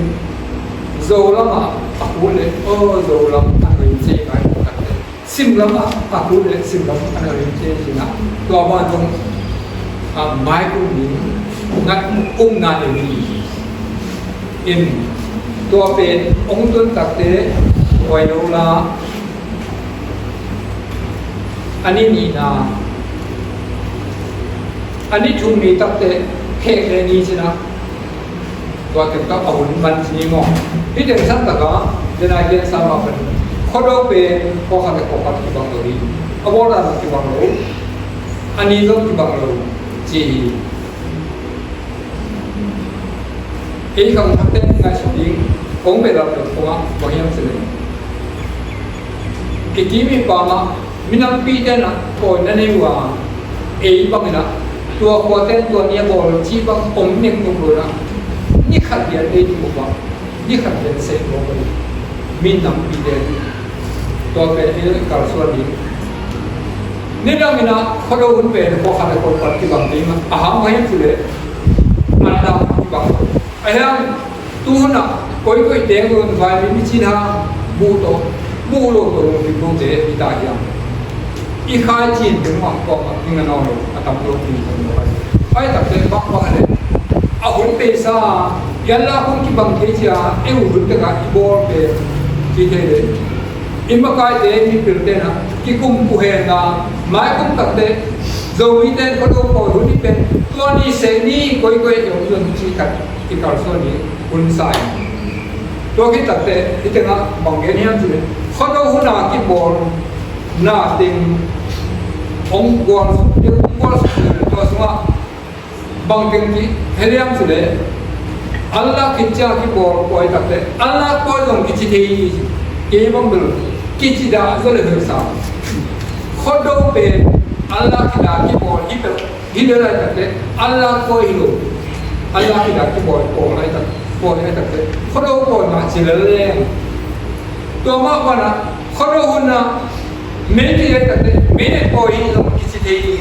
Zolam ah a kut leh aw Zolam a nuim cei ngai takte simlam ah a kut leh simlam a nuim cei cinah tua bang zong a maikum ding ngat umna nei hi. In tua pen ong tun takte huai lo la a ni nihna a ni thum ni takte khek le ni cinah tua teng tawh a hun man ci ni maw? Hih teng san takah denai gen sa mah pen Khuado pen khua khat le khua khat kibang lo hi. A bawl dan kibang lo, a ni zong kibang lo ci hi. Ei khang thakte ngaihsut ding kong beh lam lo kong ah bang hiam cih leh i kim i pam ah minampi tenah pawi na nei uh a ei bangin ah tua khua ten tua ni a bawl cih bang om nek tuk lo inah ni khat lian ei tuk uh a ni khat lian seh bawl lo minampi ten tua pen ei kalsuan ding. Nidang inah Khuado hun pen khua khat le khua khat kibang ding a hang bang hiam cih leh an lam kibang lo. A hiang tu hunah koikoi teng lo vai mi cin ha buh tawh buh lo tawh lo ding lote i ta hiam? I khai cin teng mah kawmah i nganaw lo a tam lo ding tawh lo ai. Ai takte bang bang le a hun peisa i an la hun kibang thei cia e uh hun tengah i bawl pen ci thei le. I makaite mipil tenah kikum uh hen la maikum takte Zomite Khuado pawi hun i pen tua ni seh ni koikoi i om zon ci khat i kalsuan ni hun sa in. Tua khit takte i tengah bang gen hiam cih leh Khuado hun a kibawl na teng hong gual suk te hong gual suk te tua sungah bang teng ki heliam cih leh an lak khit ciang kibawl pawi takte an lak pawi zong kici thei hi. Kei bang bel kici dah zaw le hel sa Khuado pen an lak khit a kibawl hi peuh hi le lai takte an lak pawi hi lo. An lak khit a kibawl pawi lai tak pawi lai takte Khuado pawi mah ci lel leng tua mah panah Khuado hun ah mei ki lai takte mei le pawi hi zong kici thei hi.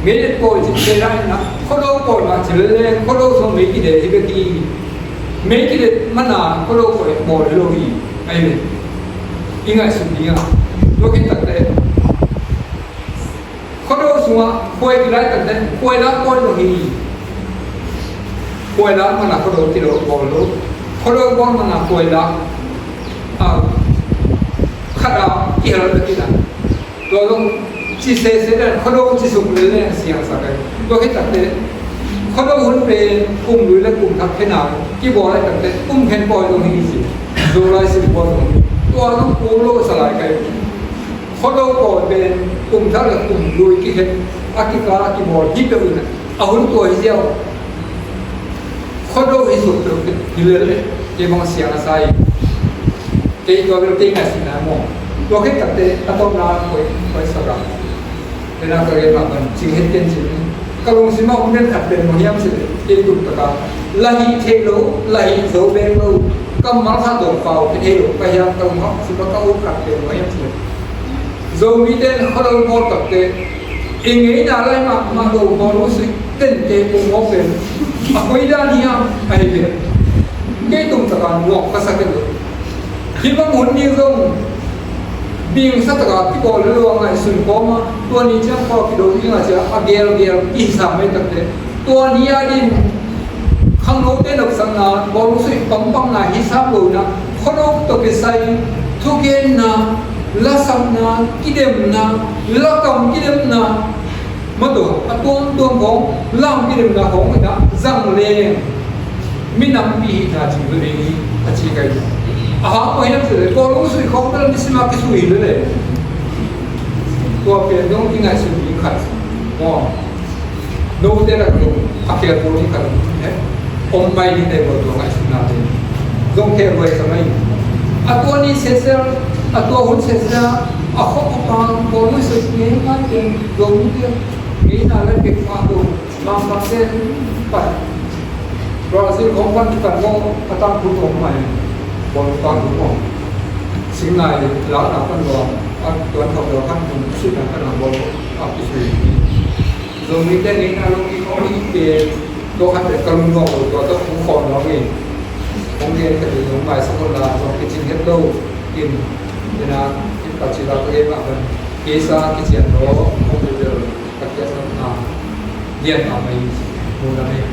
Mei le pawi cih te lai inah Khuado pawi mah cih leng Khuado sung mei kide hi bek hi. Mei kide mana Khuado pawi pawi lo hi. Ahi ve. I ngaihsut ding a tua khit takte Khuado sungah khuai kilai takte khuai lak pawi lo hi. Khuai lak mana Khuado kilo pawi lo. Khuado pawi mana khuai lak a khat a kihel bek hi. Tua zong ci sese dan Khuado ci suk lel leng siangsak ai. Tua khit takte Khuado hun pen kum lui le kum thak khen a kibawl ai takte kum khen pawi zong hi ci. Zolai sim pawi zong hi. Tua zong kul lo sa lai kai. Khuado pawi pen kum thak le kum lui kikhen a kikal a kibawl hi peuh in a hun tua hi ziau. Khuado hi suk peuh hi lel le kei bang siang a sa hi. Kei tua bel kei ngaihsutna maw? Tua khit takte a tawpna koi, koi sak a. Tena ka gen mah ban cing het ken cin. Ka lungsim ah om den khat pen bang hiam cih leh kei tuk taka la hih theih lo, la hih zo bek lo. Kammal khat dong pau kei thei lo ka hiam ka um hak cih ka ut khat pen bang hiam cih leh Zomite in Khuado bawl takte i ngeina lai mahmah lo bawl uh sih tente pum aw pen a koi dan hiam ahi ve. Kei tung taka nuam ka sa kei lo. Hih bang hun ding zong bingsa taka kibawl lo a ngaihsun kawm a, tua ni ciang kua kido ding a cia a gelgel i sam mai takte. Tua ni a din khangnote nopsakna, bawlung sui pampamna hi sam lo na, khuanok tawh kisai, thugenna, lasakna, kidemna, lakam kidemna, mah tawh a tuamtuam khawng, lam kidemna khawng in a zang leng minampi hihna cing lo ding hi, a ci kai. A hang mah hi nam ci le, bawlung sui khawng bel nisim a kisui lo le. Tua pen dong i ngaihsun ding khat. Maw. Note lak zong a khel pawl ding khat om, he? Om mai ding tei pawl tua ngaihsutna te zong khel huai sa mai. A tua ni sesel, a tua hun sesel a khop a pang pawl nui soi ngei ngai te, zong te ngeina lai pek pha lo, mang pang te pan. Brazil khong pan pan mo a tang khu tong mai, pawl tang khu tong. Sing nai la na pan lo, a tuan khop lo kan kun sui kan kan a pawl a kisui. Zomite ngeina lo i khawng i te, tua khat te ka lungnuam lo, tua tawh hong khawm lo hi. Hong gen ka ti zong maisak lo la, zong kicing het lo in, ina, i pa ci la ka gen mah ban. Kei sa kician lo, hong bel bel, ka kiat lo na, lian mah mai, mu na mai.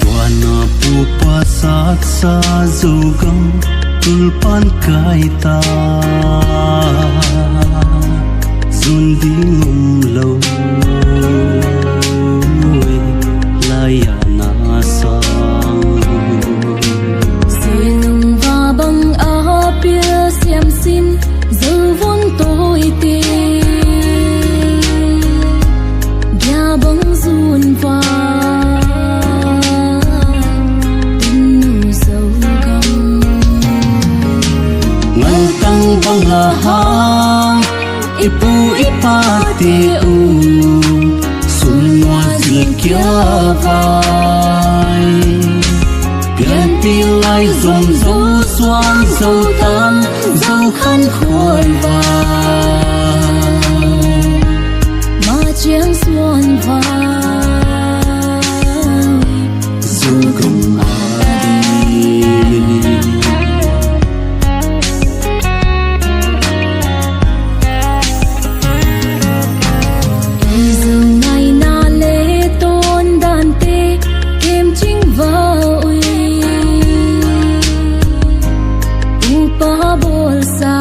Tua na pupa satsa Zogam tulpan kaita, zun ding um lo, lai a na sang. Selung va bang a pil siam sin, Zovun tawi te, bia bang zun vai, tunu Zogam. Ngaltang bang a hang, i pu i pate uh, sun mua zil kia vai. Pianpih lai zom Zo suang Zo tam Zo khan khuai vai. Ma ciang suan vai. Zo gam a ding. Zo ngaina le tawn dante kem cing va ui. Upa bawlsa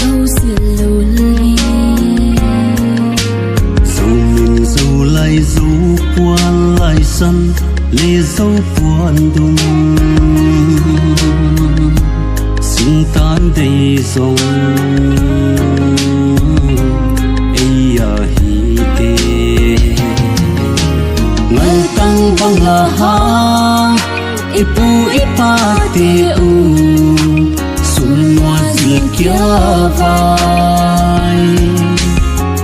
Zo silul hi. Zo min Zo lai Zo puan lai san le Zo puan dum. Singtan dei zong ei a hi te. Ngaltang bang a hang i pu i pate uh, sun mua zil kia vai.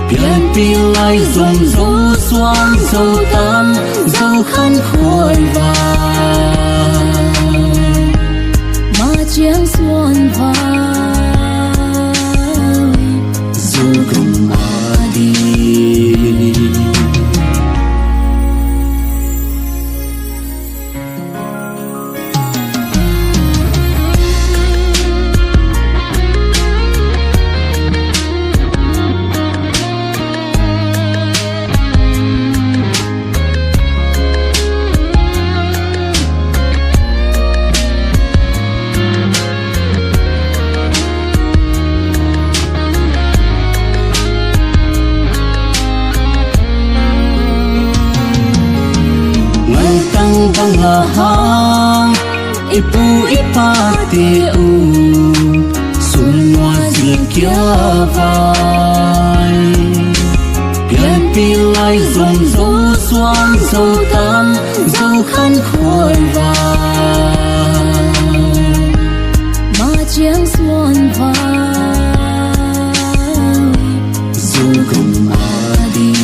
Pianpih lai zom Zo suang Zo tam Zo khan khuai vai. Ma ciang suan vai. Zo gam a ding. Lahang i pu i pate uh, sun mual zia kia vai. Pianpih lai zong Zo suang, Zo tam, Zo khan khuai vai. Ma ciang suan vai. Zo gam a ding.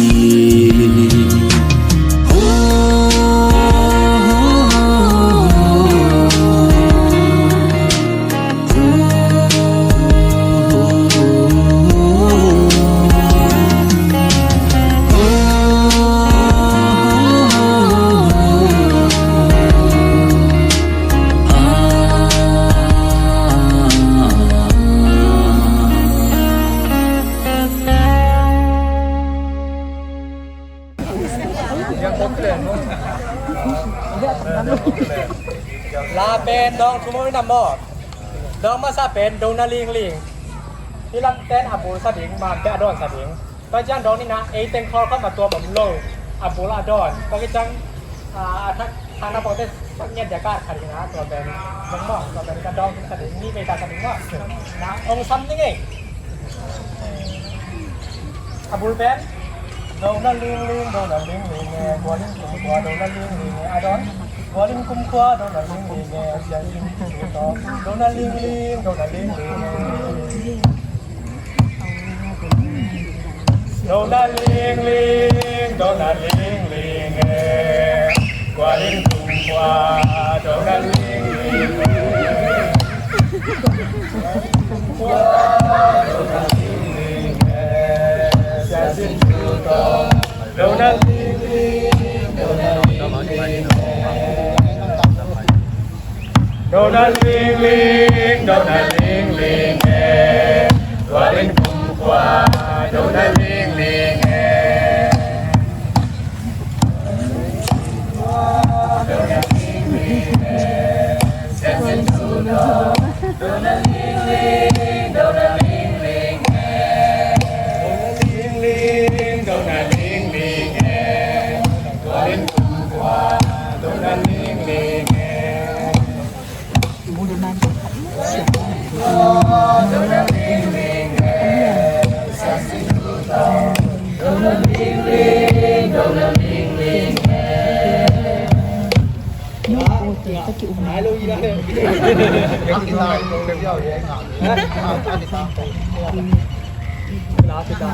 La pen dawng thum om in a maw? Dawng masa pen Dona Lingling. Hih lam ten a bul sa ding, man te a dawn sa ding. Tua ciang dawng ni na, ei teng khawl khawm a tuam om lo, a bul a dawn. Tua ciang, a, a thak, thak na pawte sak ngiat dia ka kha ding na, tua pen dawng maw, tua pen ka dawng sa ding, ni vei ta sa ding maw. Na, ong sam ni ngei. A bul pen. Dona Lingling, Dona Lingling e, Kua Ling Kum Kua, Dona Lingling e, a dawn. Kua Ling Kum Kua, Dona Lingling e, Sian Ling Kum Kua, Dona Lingling, Dona Lingling e. Dona Lingling, Dona Lingling e, Kua Ling Kum Kua, Dona Lingling e. Dona Lingling, Dona Lingling e, Kua Ling Kum Kua, Dona Lingling e.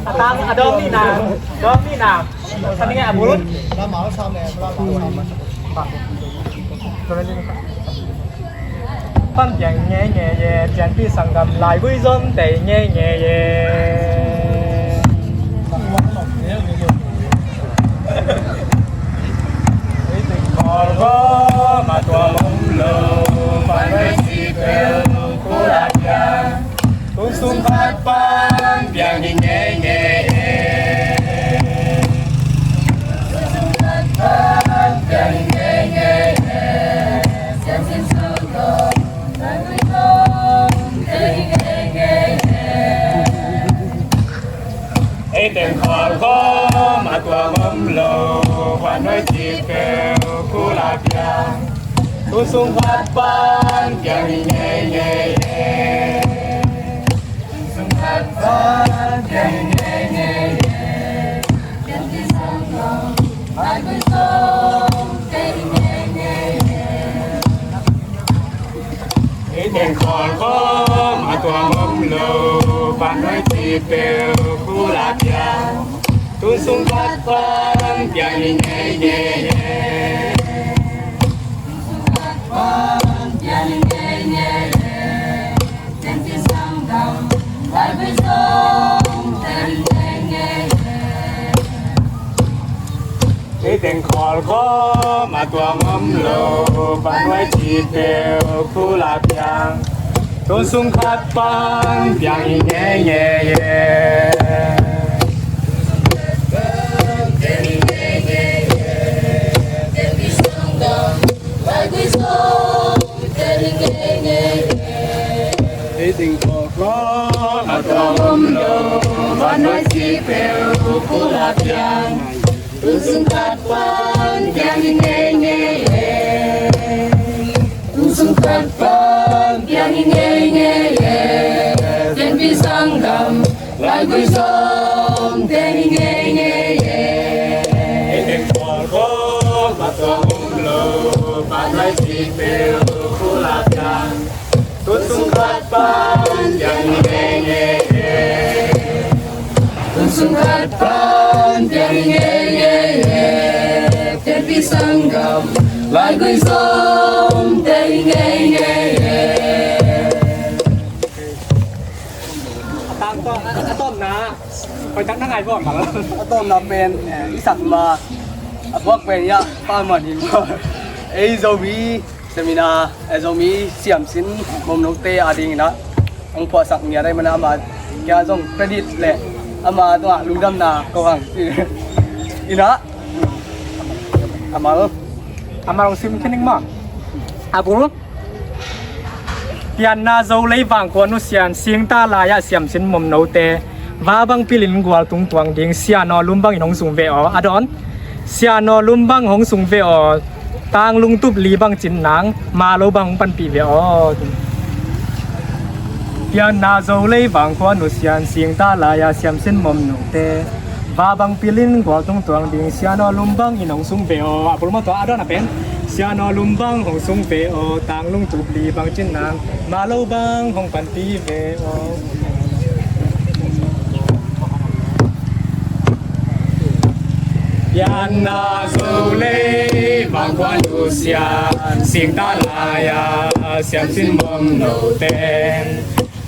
A tang a dawng ni na, dawng ni na. Sa ni ngei a bul. Pan piang ngei ngei e, pianpih sanggam laigui zom tei ngei ngei e. Ei teng khawl khawm a tuam om lo, pan huai cih peuh kul a piang. Tun sung khat pan piang hi ngei ngei e. Ei teng khawl khawm a tuam om lo, pan huai cih peuh kul a piang. Tun sung khat pan piang hi ngei ngei e. Tun sung khat pan piang hi ngei ngei e. Ei teng khawl khawm a tuam om lo, pan huai cih peuh kul a piang. Tun sung khat pan piang hi ngei ngei e. Ei teng khawl khawm a tuam om lo, pan huai cih peuh kul a piang. Tun sung khat pan piang hi ngei ngei e. Ei teng khawl khawm a tuam om lo, pan huai cih peuh kul a piang. Tun sung khat pan piang hi ngei ngei e. Lo, pan lai si peuh, pulak kan. Tun sung khat pan piang hi ngei ngei e. Tun sung khat pan piang hi ngei ngei e. Tepi sanggam, laigui zomte hi ngei ngei e. A tang tawh, a tawpna. Hoih tak na ngai bawk a. A tawpna pen, eh, i sak ma a buak pen ia pa man in. Ei Zomi seminar, eh, Zomi siamsin momnote a dingin ah hong phuahsak ngiat ahih manin ama kia zong credit le ama tungah lungdamna ko hang. Ina ama ama hong sim khin ning maw? A bul. Pianna Zo lei vangkhua nusian, singta lai-ah siamsin momnote, va bang pilin gual tung tuang ding, Sianaw Lum bangin hong sung ve aw. A dawn, Sianaw Lum bang hong sung ve aw, tanglung tup li bang cin nang, ma lo bang hong panpih ve aw. Pianna Zo lei vangkhua nusian, singta lai-ah siamsin momnote, va bang pilin gual tung tuang ding, Sianaw Lum bangin hong sung ve aw. A bul maw tua, a dawn a pen. Sianaw Lum bang hong sung ve aw, tanglung tup li bang cin nang, ma lo bang hong panpih ve aw. Pianna Zo lei vangkhua nusian, singta lai-ah siamsin momnote,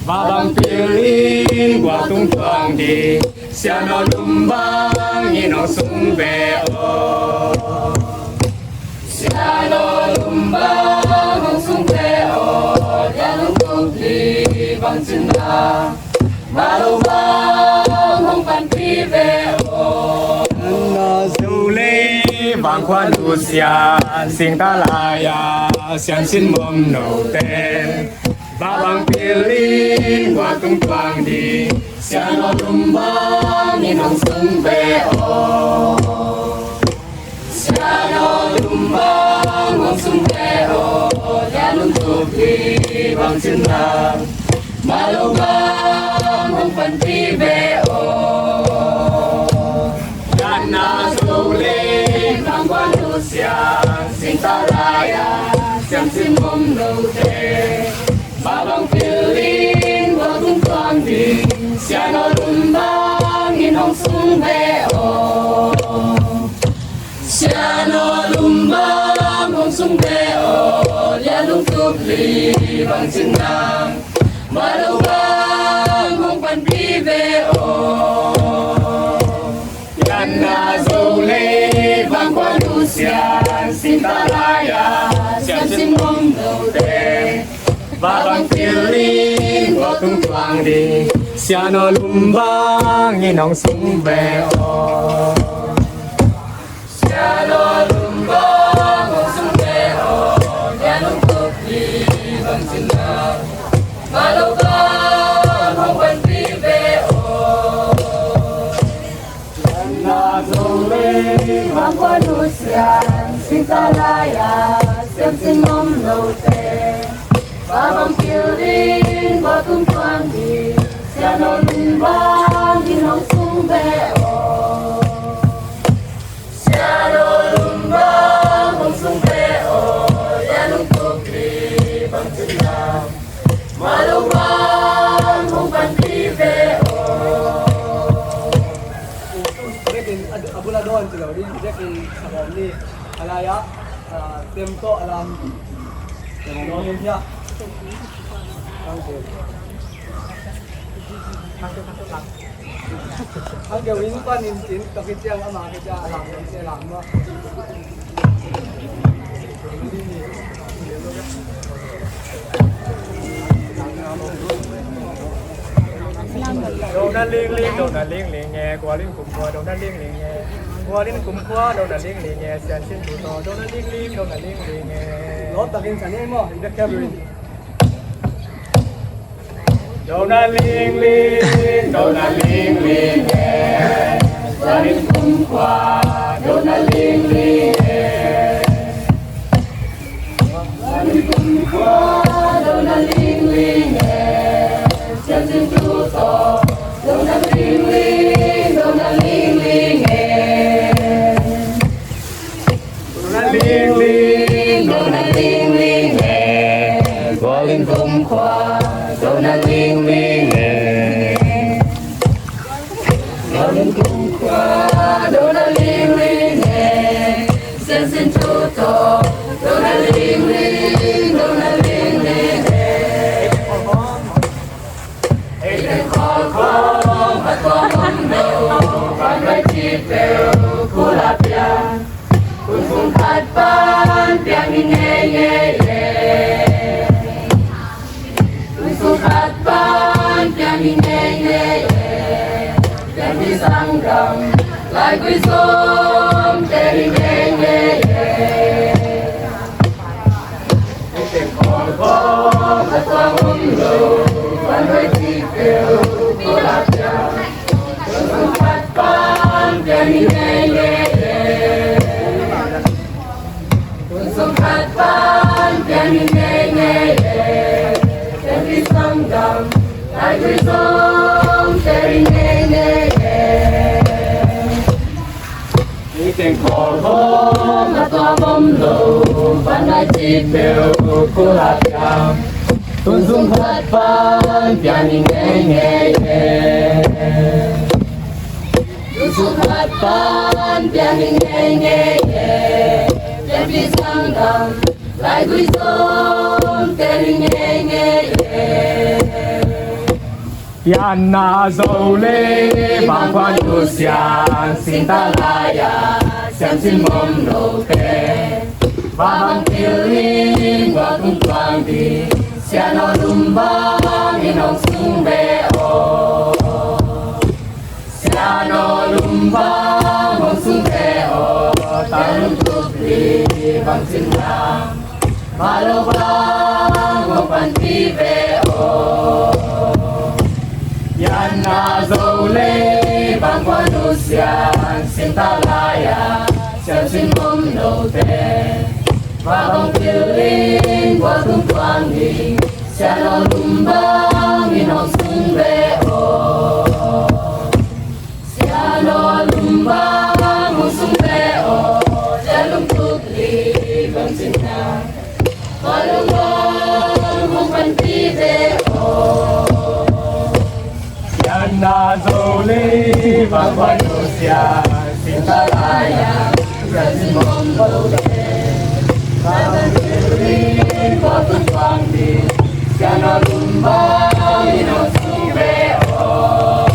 va bang pilin gual tung tuang ding, Sianaw Lum bangin hong sung ve aw. Sianaw Lum bang hong sung ve aw, tanglung tup li bang cin nang, ma lo bang hong panpih ve aw. Pianna Zo lei vangkhua nusian, singta lai-ah siamsin momnote, va bang pilin gual tung tuang ding, Sianaw Lum bangin hong sung ve aw. Sianaw Lum bang hong sung ve aw, tanglung tup li bang cin nang, ma lo bang hong panpih ve aw. Pianna Zo lei vangkhua nusian, singta lai-ah siamsin momnote, va bang pilin gual tung tuang ding, Sianaw Lum bangin hong sung ve aw. Sianaw Lum bang hong sung ve aw, tanglung tup li bang cin nang, ma lo bang hong panpih ve aw. Pianna Zo lei vangkhua nusian, singta lai-ah siamsin momnote, va bang pilin gual tung tuang ding, Sianaw Lum bangin hong sung ve aw. Sianaw Lum bang hong sung ve aw, tanglung tup li bang cin nang, ma lo bang hong panpih ve aw. Pianna Zo lei vangkhua nusian, singta lai-ah siamsin momnote, va bang pilin gual tung tuang ding, Sianaw Lum bangin hong sung ve aw. Sianaw Lum bang hong sung ve aw, tanglung tup li bang cin nang, ma lo bang hong panpih ve aw. Biakinn a, a bul a dawn ci lo ding, biakinn a bawm ni. A lai-ah, a, tem tawh a lam. Dawn in hiah. Thank you. Hang keu in pan in cin, ka khit ciang ama khit ciang a lam, a lam maw. Dona Ling Ling, Dona Ling Ling e, Gualin kumkhua, Dona Ling Ling e. Gualin kumkhua, Dona Ling Ling e, Siansin tu taw, Dona Ling Ling, Dona Ling Ling e. Lawp takin sa ni maw, i bek keu in. Dona Ling Ling, Dona Ling Ling e. Gualin kumkhua, Dona Ling Ling e. Gualin kumkhua, Dona Ling Ling e. Siansin tu taw, Dona Ling Ling, Dona Ling Ling e. Dona Ling Ling, Lai gui zom te hi ngei ngei e. Teng khawl khawm a tuam om lo, van vai ci peuh ko la pia. Tun sung khat pan pian hi ngei ngei e. Tun sung khat pan pian hi ngei ngei e. Pianpih sanggam, lai gui zom te hi ngei ngei e. Teng khawl khawm a tuam om lo, van vai ci peuh ko la pia. Tun sung khat pan pian hi ngei ngei e. Tun sung khat pan pian hi ngei ngei e. Pianpih sanggam, lai gui zom te hi ngei ngei e. Pianna zo lei vangkhuan uh sian, singtang lai-a siamsin mawm lote, va bang pil in, gual tung tuang ding, Sia Naw Lum bang in hong sung ve aw. Sia Naw Lum bang hong sung ve aw, Sia Lum Tuk Li bang cin lam, Mah lo bang hong panpih ve aw. Pianna zo lei vangkhuan uh sian, singtang lai-a siamsin mawm lote, va bang pil in, gual tung tuang ding, Sia Naw Lum bang in hong sung ve aw. Sia Naw Lum bang hong sung ve aw, Sia Lum Tuk Li bang cin lam, Mah lo bang hong panpih ve aw. Pianna zo lei vangkhuan uh sian, singtang lai-a siamsin mawm lote, va bang pil in, gual tung tuang ding, Sia Naw Lum bang in hong sung ve aw.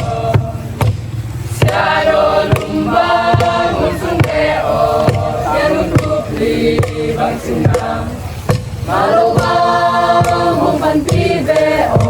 Sia Naw Lum bang hong sung ve aw, Sia Lum Tuk Li bang cin lam, Mah lo bang hong panpih ve aw.